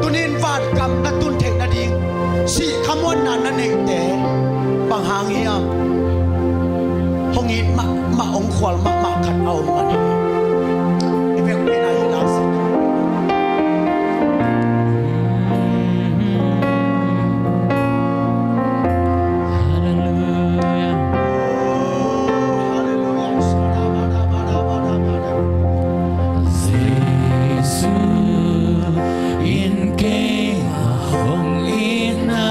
Tunin vankam na tun theih nading sih khamuanna na neihte bang hang hiam? Hong it mahmah, hong khual mahmah khat a om man hi. I vekpi-in a hi laksak. Halleluiah. Jesu in keimah hong itna,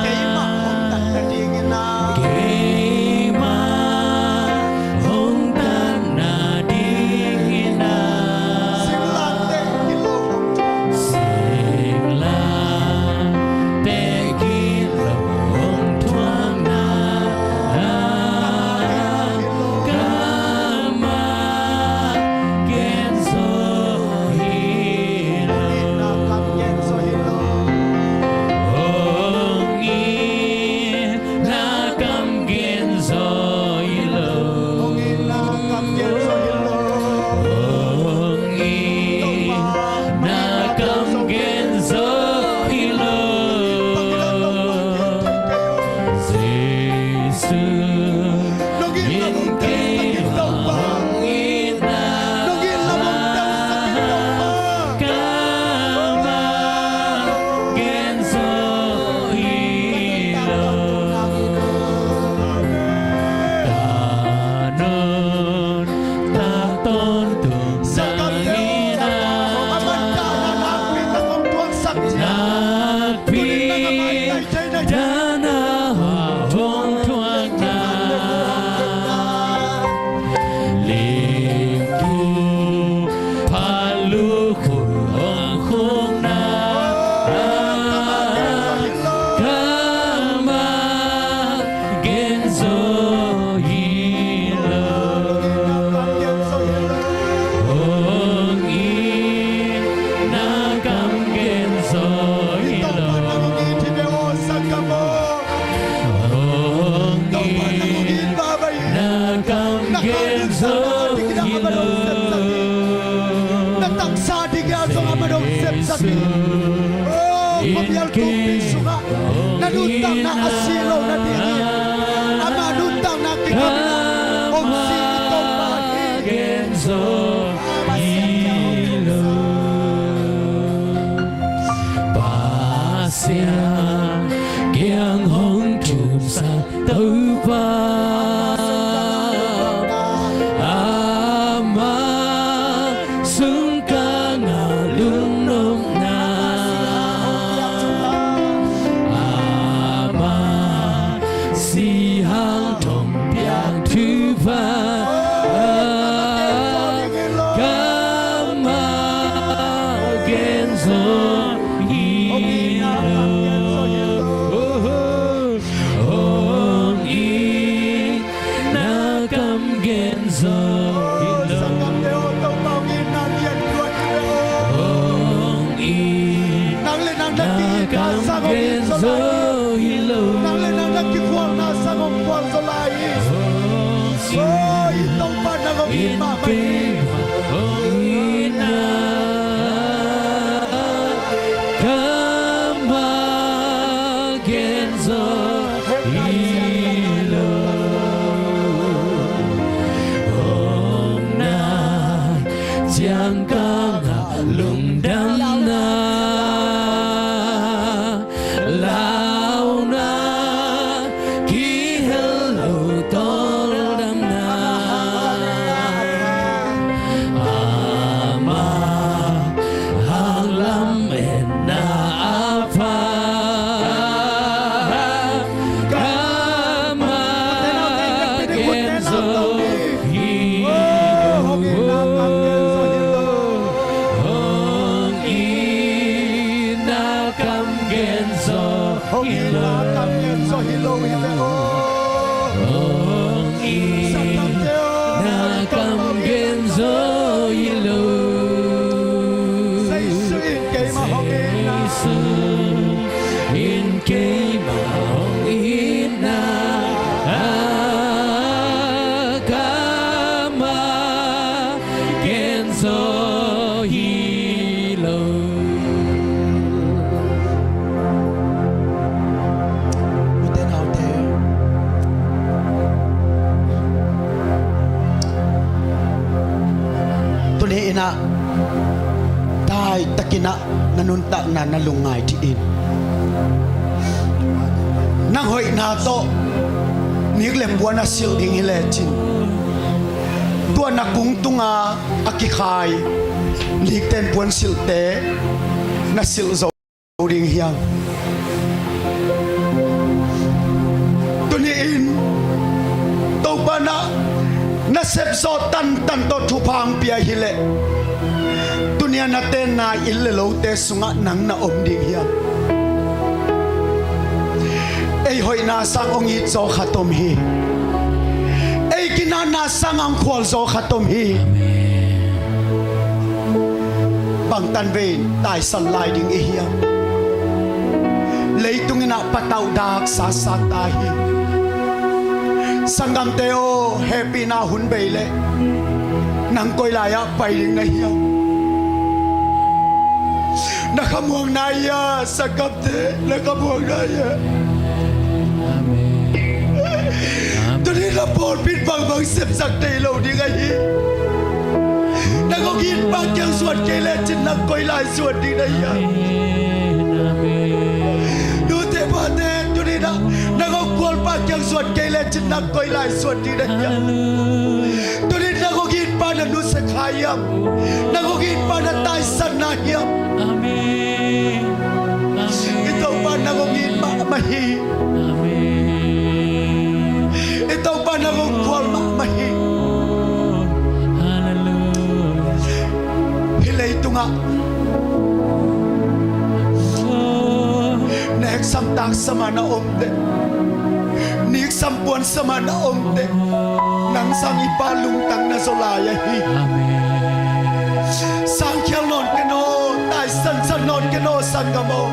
keimah hong tatna dingin a, keimah hong tatna dingin a, singlamteh kilo hong thuak, singlamteh kilo hong thuakna, kamah gen zaw hi lo. Hong itna kam gen zaw hi lo. Hong itna kam gen zaw hi lo. Jesu in keimah hong itna, kamah gen zaw hi lo. Ta nuntak tawntung na itna, nakpi dan a hong thuakna, limkhu phalukhu hong khukna, kamah gen zaw hi lo. Hong itna kam gen zaw hi lo. Hong itna kam gen zaw hi lo. Na taksa ding a zong a man hong sepsak hi. Oh, khuamial kumpi sungah na nuntakna a si lo nading hi. Ama nuntakna kikham in a hong si i Topa hi. Gen zaw hi lo. Pasian kiang hong thumsak Topa, ama sungkang a lungnopna, Zo hi lo. Nang le nang na kikhualna sang hong khual zo lai hi. Hong sin. Oh, i Topa nang hong it mahmah hi. Hong itna kamah gen zo hi lo. Hong na ciangkang ah lungdamna, launa, kihel lo tawldamna, ama hang lametna a pha, kamah gen zo hi lo. Hong itna kam gen zo hi lo. Hong itna kam gen zo hi lo. Hong itna kam gen zo hi lo. Jesu in keimah hong itna. Jesu in keimah hong itna kamah gen zo hi lo. Ute naute, tuni in ah daitakin ah na nuntakna na lungngai dih in. Nang hoihna tawh nik le puan a silh ding hi lecin, tua na kung tunga a kikhai nikten puan silhte na silh zo ding hiam? Tuni in Topa na, na sepzawh tantan tawh thupha hong pia hileh, tuni a na tenna inn le lote sungah nang na om ding hiam? Ei hoihna sang hong it zaw khat om hi. Ei kinatna sang hong khual zaw khat om hi. Bangtan vei taisan lai ding i hiam? Leitung in ah patauh dak sasa ta hi. Sanggamte aw, hehpihna hun bei leh nang koi lai-ah pai ding na hiam? Na khamuang na hia, sanggamte? Na khamuang na hia? Amen. Tuni na pawlpi in bangbang sepsak thei lo ding ahi. Nang hong itpa kiang zuan kei lecin nang koi lai zuan ding na hia? Amen, amen. Nute pate, tuni na, nang hong khualpa kiang zuan kei lecin nang koi lai zuan ding na hia? Hallelujah. Tuni nang hong itpa na nusia kha hiam? Nang hong itpa na taisan na hiam? Amen. Amen. I Topa nang hong it mahmah hi. Amen. I Topa nang hong khual mahmah hi. Hallelujah. Hih leitungah neksam taksam a na omte, niksam puansam a na omte, nang sang i Pa lungtang na zaw lai ahi. Amen. Sangkhial nawn ken aw, taisansan nawn ken aw, sanggam aw.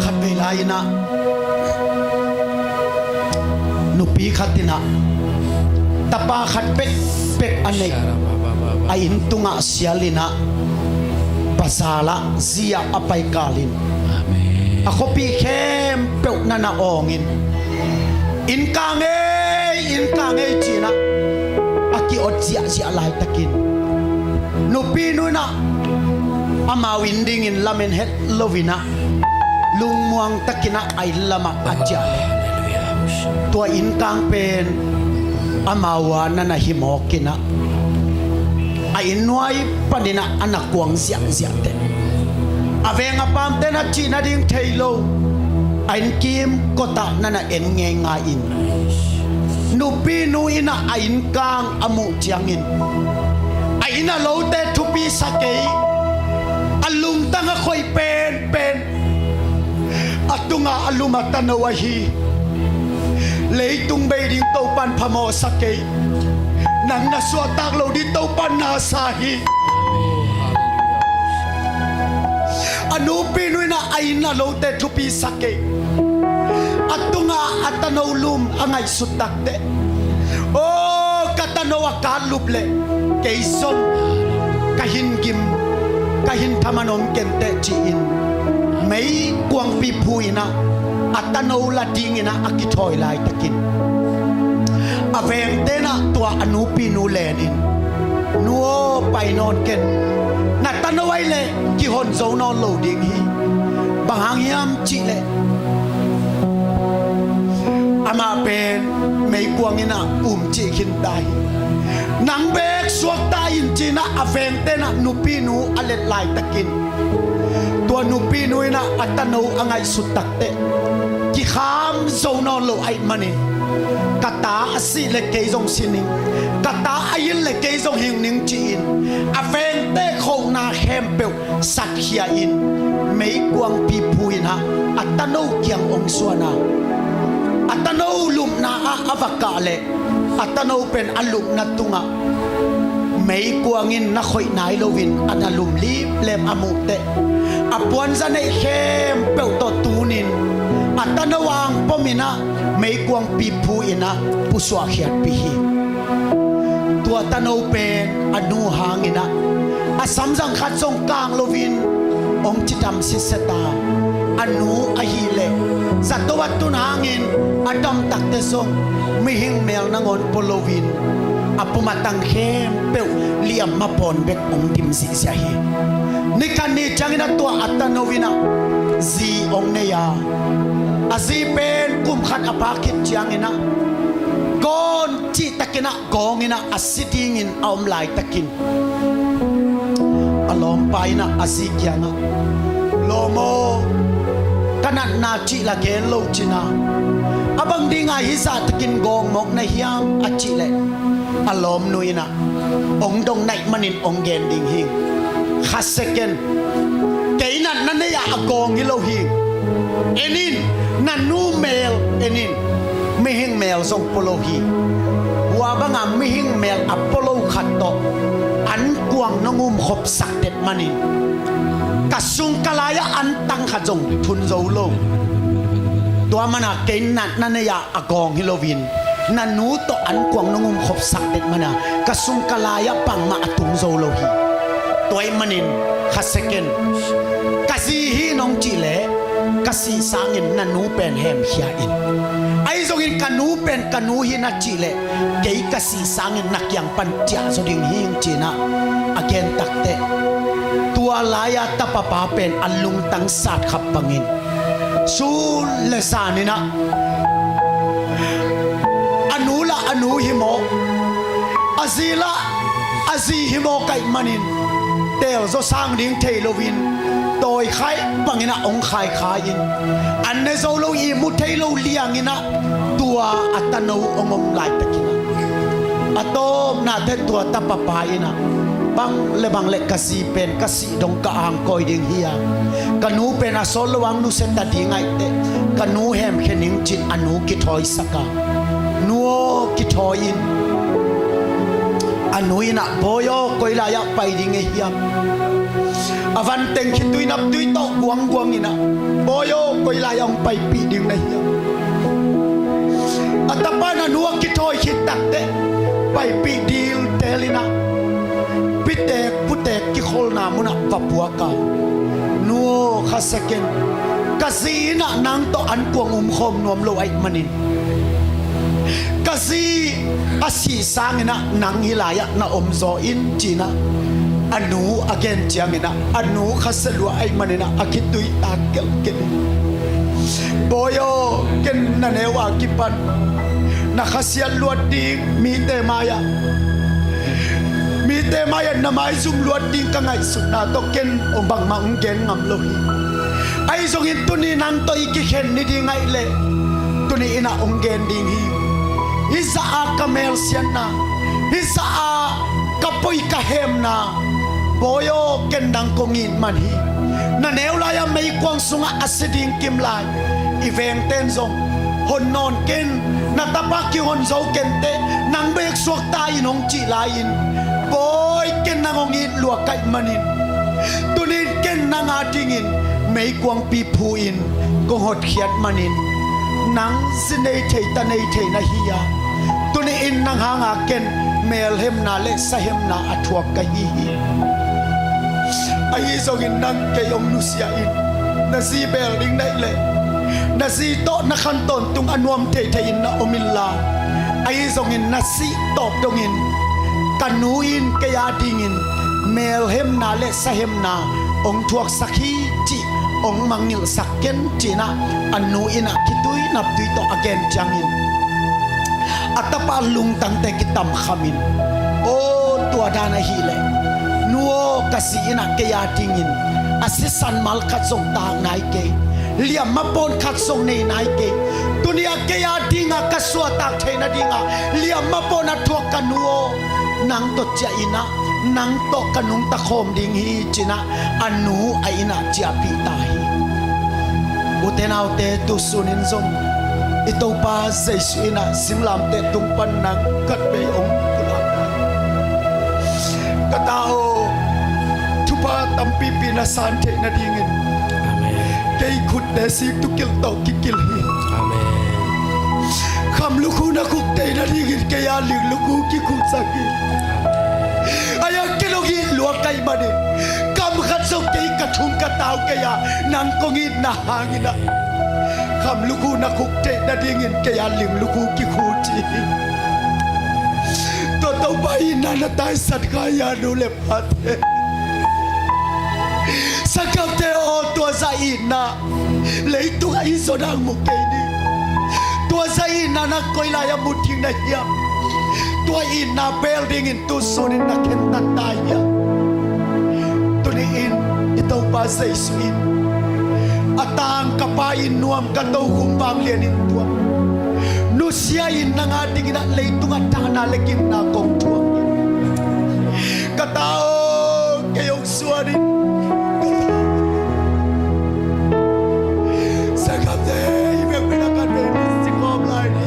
Khatvei lai-in ah nupi khat in ah tapa khat bekbek a neih, a inn tungah sial in ah, bazar ah, zi ah a pai kal in, a khuapi khempeuh na na awng in, "Inn kang ei, inn kang ei," ci-in ah a ki-awt ziahziah laitakin, nupinu in ah amau inn dingin lamen het lo-in ah, lungmuang takin ah a inn lamah a ciah. Tua inn kang pen amau a na na hi mawk in ah, a inn nuai panin ah a na kuang ziahziah teh, a veng a pamte na cih nading thei lo, a inn kimkot ah na na en ngeingai in, nupinu in ah a inn kang a muh ciangin, a inn a lote thupi sa kei, a lungtang a khoih penpen, a tunga a lum a tano ahi. Leitung bei ding Topan phamawh sa kei. Nang na suahtak lo ding Topa na sa hi. A nupinu in ah a inn a lote thupi sa kei. A tungah a tano lum a ngaihsut takteh, "Aw, ka tano a ka lup leh kei zong ka hin gim, ka hin thaman om kenteh," ci-in meikuangpi phu in ah a tano la dingin ah a kithawi laitakin, a vengte in ah tua a nupinu lenin, "Nu aw, pai nawn ken. Na tano ahih leh kihon zo nawn lo ding hi. Bang hang hiam cih leh amah pen meikuang in ah umcih khin ta hi. Nang bek suakta in," ci-in ah a vengte in ah nupinu a let laitakin, tua nupinu in ah a tano a ngaihsut takteh, "Kikham zo nawn lo ahih manin, ka ta a sih leh kei zong si ning, ka ta a hing leh kei zong hing ning," ci-in a vengte khohna khempeuh satkhia in, meikuangpi phu in ah a tano kiang hong suan a, a tano lupna ah a va kah leh, a tano pen a lupna tungah meikuang in na khoih nai loin a na lum liplem a muhteh, a puanza neih khempeuh tawh tunin a tano ang pom in ah meikuangpi phu in ah pusuahkhiatpih hi. Tua tano pen a nu hangin ah a samzang khat zong kang loin hong cidam sitset a, a nu ahih leh zato a tun hangin a dam takteh zong mihing mel nangawn pua loin a pum a tang khempeuh liamma pawn bek hong dim zihziah hi. Ni khat ni ciangin ah tua a tano in ah zi hong nei a, a zi pen kum khat a pha khit ciangin ah gawn cihtakin ah gawng in ah a si dingin a om laitakin, a lawmpa in ah a zi kiangah, "Lawm aw, ka natna cih la gen lo cin a, a bang dinga hih zahtakin gawng mawk na hiam?" a cih leh, a lawmnu in ah hong dong na hih manin hong gen ding hi. "Khasia ken, kei natna nei-ah a gawng hi lo hi. En in, na nu mel en in, mihing mel zong pua lo hi. Hua banga mihing mel a pua lo khat tawh ankuang nong umkhopsak det manin ka sung ka lai-ah antang khat zong thun zo lo. Tua mana kei natna nei-ah a gawng hi loin na nu tawh ankuang nong umkhopsak det mana ka sung ka lai-ah bangmah a tung zo lo hi. Tua ahih manin khasia ken, ka zi hi nong cih leh ka sih sangin na nu pen hemkhia in. Ahi zongin ka nu pen ka nu hi na cih leh kei ka sih sangin na kiang pan ciah zaw ding hi ing," ci-in ah a gen takteh, tua lai-a tapapa pen a lungtang sat khap bangin sun le zan in ah a nu lah a nu hi mawk, a zi lah a zi hi mawk ahih manin teel zaw sang ding thei loin tawi khaih bangin ah hong khaikhai in, an ne zo lo, ihmu thei lo liangin ah tua a tano hong om laitakin ah a tawpna teh tua tapapa in ah, "Bang le bang le ka zi pen ka sih dong ka angkawi ding hi a, ka nu pen a sawt lo ang nusia ta ding ahih teh ka nu hemkhia ning," ci-in a nu kithawisak a, "Nu aw, kithawi in." A nu in ah, "Bawi aw, koi lai-ah pai ding ei hiam?" A van teng khitui naptui tawh guangguang in ah, "Bawi aw, koi lai-ah hong paipih ding na hiam?" A tapa in a nu a kithawi khit takteh paipih dil teel in ah pitek putek kikholna munah va puak a, "Nu aw, khasia ken, ka zi in ah nang tawh ankuang umkhawm nuam lo ahih manin ka zi a sih sangin ah nang hih lai-ah na omzaw in," ci-in ah a nu a gen ciangin ah a nu khasia lua ahih manin ah a khitui tak kelhkelh in, "Bawi aw, ken na neu a kipan na khasiat luat ding, mite mai-ah, mite mai-ah na maizum luat ding ka ngaihsutna tawh ken bangmah hong gen ngam lo hi. Ahi zongin tuni nang tawh i kikhen ni ding ahih leh tuni in ah hong gen ding hi. Hih zah a ka melsiatna, hih zah a ka poi ka hemna, Bawi aw, ken nang kong it man hi. Na neu lai-a meikuang sungah a si ding kim lai i vengte in zong hon nawn ken, na tapa kihon zo kenteh, nang bek suakta in hong cih lai-in, Bawi, ken nang hong it lua ka hih manin, tuni-in ken nang adingin meikuangpi phu-in kong hotkhiat manin, nang zi nei thei, ta nei thei na hi a, tuni-in nang hanga ken melhemna le sahemna a thuak ka hi hi. Ahi zongin nang kei hong nusia in, na zi bel ding na hih leh, na zi tawh na khan tawntung a nuam theithei in na om inla, ahi zongin na sih tawp dongin ka nu in kei adingin melhemna le sahemna hong thuaksak hi cih hong mangngilhsak ken, ci-in ah a nu in ah khitui naptui tawh a gen ciangin, a tapa lungtangte kitamkhamin, aw, tua dan ahih leh, nu aw, ka zi in ah kei adingin a sisan mal khat zong taak nai kei, liamma pawn khat zong nei nai kei, tuni-a kei adinga ka suahtak theih nadinga liamma pawn a thuak ka nu aw, nang tawh ciah in ah, nang tawh ka nungta khawm ding hi, ci-in ah a nu a inn ah ciahpih ta hi. Ute naute, tu sunin zong i Topa Jesu in ah singlamteh tung pan nang khat vei hong pulak ta. Ka ta aw, thupha tampipi na san theih nadingin, amen, kei khut le sik tukilh tawh kikilh hi. Amen. Kham lukhu na khuk theih nadingin kei a ling lukhu kikhuksak hi. Ahi a, ken hong it lua ka hih manin, kam khat zong kei ka thung ka tau kei a, nang kong itna hangin ah kham lukhu na khuk theih nadingin kei a ling lukhu kikhuk hi. Tua Topa itna na taisan kha hi a, nu le pate. Sanggamte aw, tua zah itna leitung a i zon hang mu kei ni. Tua zah itna nang koi lai-ah mu ding na hiam? Tua itna bel dingin tu sunin na khentat ta hiam? Tuni-in i Topa Jesu in, a tang ka Pa inn nuam, ka tokhom vanglian inn tuam, nusia in nang adingin ah leitungah dahna le gimna kong thuak hi. Ka ta aw, kei hong suan in. Sanggamte, i biakpiakna khat vei mi sikhawm lai ni.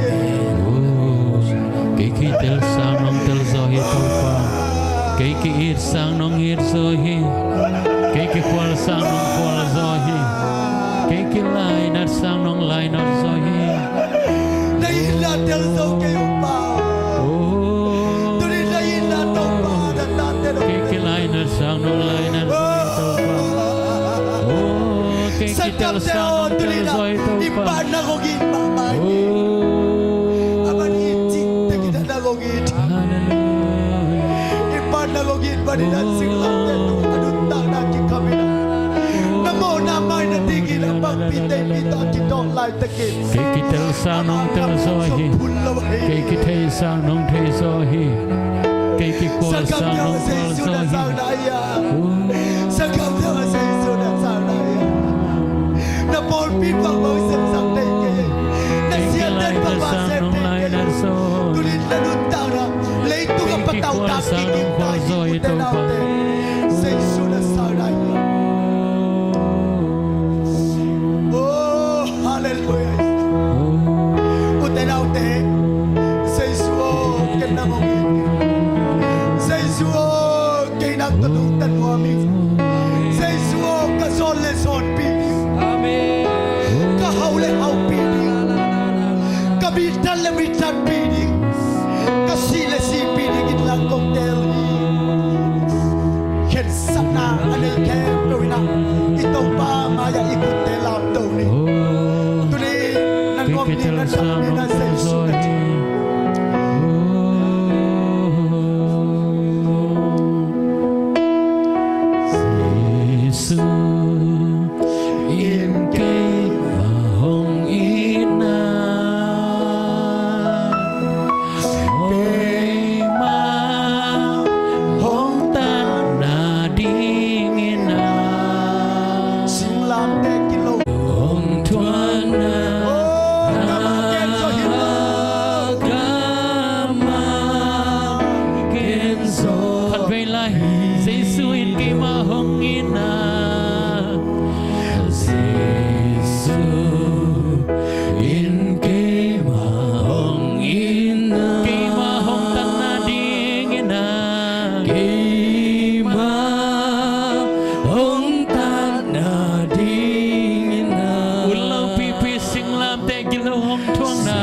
Kei kitel sang nong tel zaw hi, Topa. Kei ki-it sang nong it zaw hi. Kei kikhual sang nong khual zaw hi. Kei kilainat sang nong lainat zaw hi. Na itna tel zo kei, Topa. Oh. Tuni na itna, Topa, na tate nong, kei kilainat sang nong lainat zaw hi, Topa. Oh, kei kitel sang nong tel zaw hi, Topa. I Pa nang hong it mahmah hi. Oh. A man it cihtakin a nang hong it. Hallelujah. I Pa nang hong it manin a singlamteh tung a nuntakna kikham in a, na mawhna mai nadingin a pangpi teipi tawh a kidawk lai. Kei kitel sang nong tel zaw hi. Kei kithei sang nong thei zaw hi. Kei kikhual sang nong khual zaw hi. Sanggamte aw, Jesu na sang nai a. Na pawlpi bang bang sem sang thei kei. Na siate bang bang sem thei kei. Tunin na nuntakna leitung a patauh tak kik in ta hi, ute naute. Jesu na sang nai a. Oh, hallelujah. Ute naute, Jesu aw, ken nang hong it. Jesu aw, kei nang ka nungta nuam hi. Jesu aw, ka zawn le zawnpih ding. Amen. Ka hau le haupih ding. Ka mitthat le mitthatpih ding. Ka sih le sihpih dingin nang kong tel hi. Khensatna a nei khempeuh in ah i Topa mai-ah i khutte lamto ni. Tuni na nuam ni, na dam ni, na Jesu na ci. Jesu in keimah hong itna, keimah hong tatna dingin a, singlamteh kilo hong thuakna. Oh, ka mah ken zaw hi lo. Lo hong thuakna.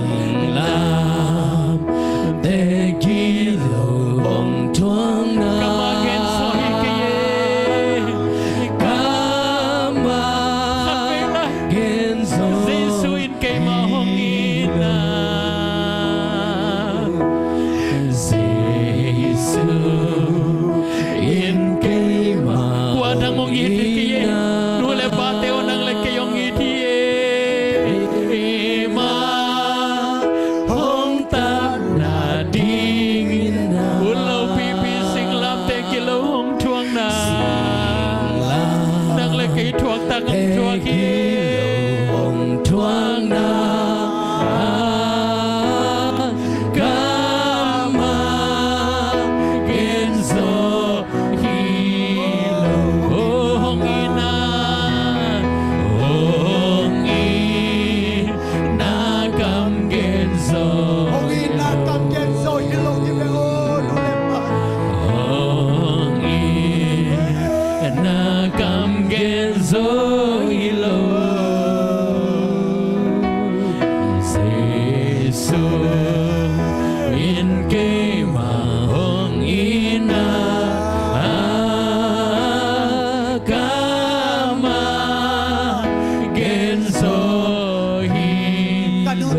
Singlamteh gilo hong thuakna. Kamah genzaw hi kei e. Kamah genzaw. Jesu in keimah hong itna. Jesu in keimah. Kua dang hong it hi kei e. Nu le pate aw, nang le kei hong it hi e. Keimah hong tatna dingin a. Ut lo pipi singlamteh gilo hong thuakna. Nang le kei thuak tak hong thuak hi. Hong thuakna. Kamah genzaw hi lo. Hong itna. Hong itna kam genzaw. Hong itna kam genzaw hi lo hi ve aw, nu le pa. Hong itna kam genzaw hi lo. Jesu in keimah hong itna. Kamah genzaw hi lo.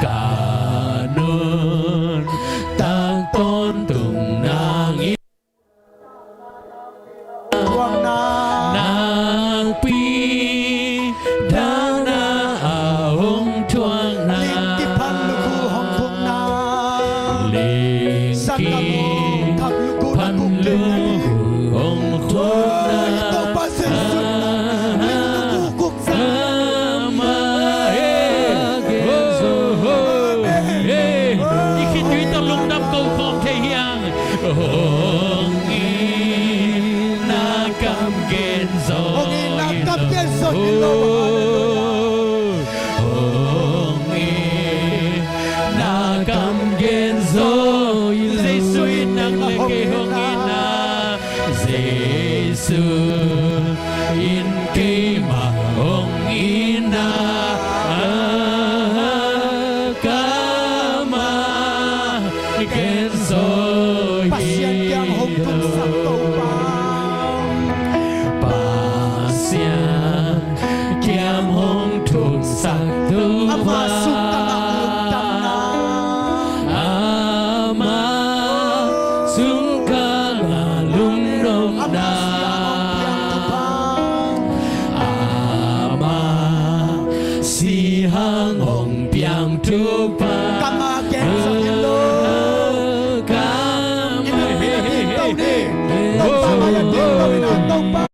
Ka nuntak tawntung nangin. Ka nuntak tawntung nangin. Thuakna. Nakpi dana a hong thuakna. Ling kiphat lukhu hong khukna. Ling kiphat lukhu hong khukna. Topa Jesu. Ling lukhu khuk. Kamah genzaw. Amen. I khitui tawh lungdam ko khawm thei hiam? Hong itna kam genzaw. Hong itna kam genzaw hi lo. Hong itna kam genzaw hi lo. Jesu in nang le kei hong itna. Jesu in keimah hong itna. Kamah genzaw hi lo. Pasian kiang hong thuksak Topa. Pasian kiang hong thuksak Topa. Ama sung kamah lungdamna. Ama sung kamah lungnopna. Ama sihang hong piang Topa.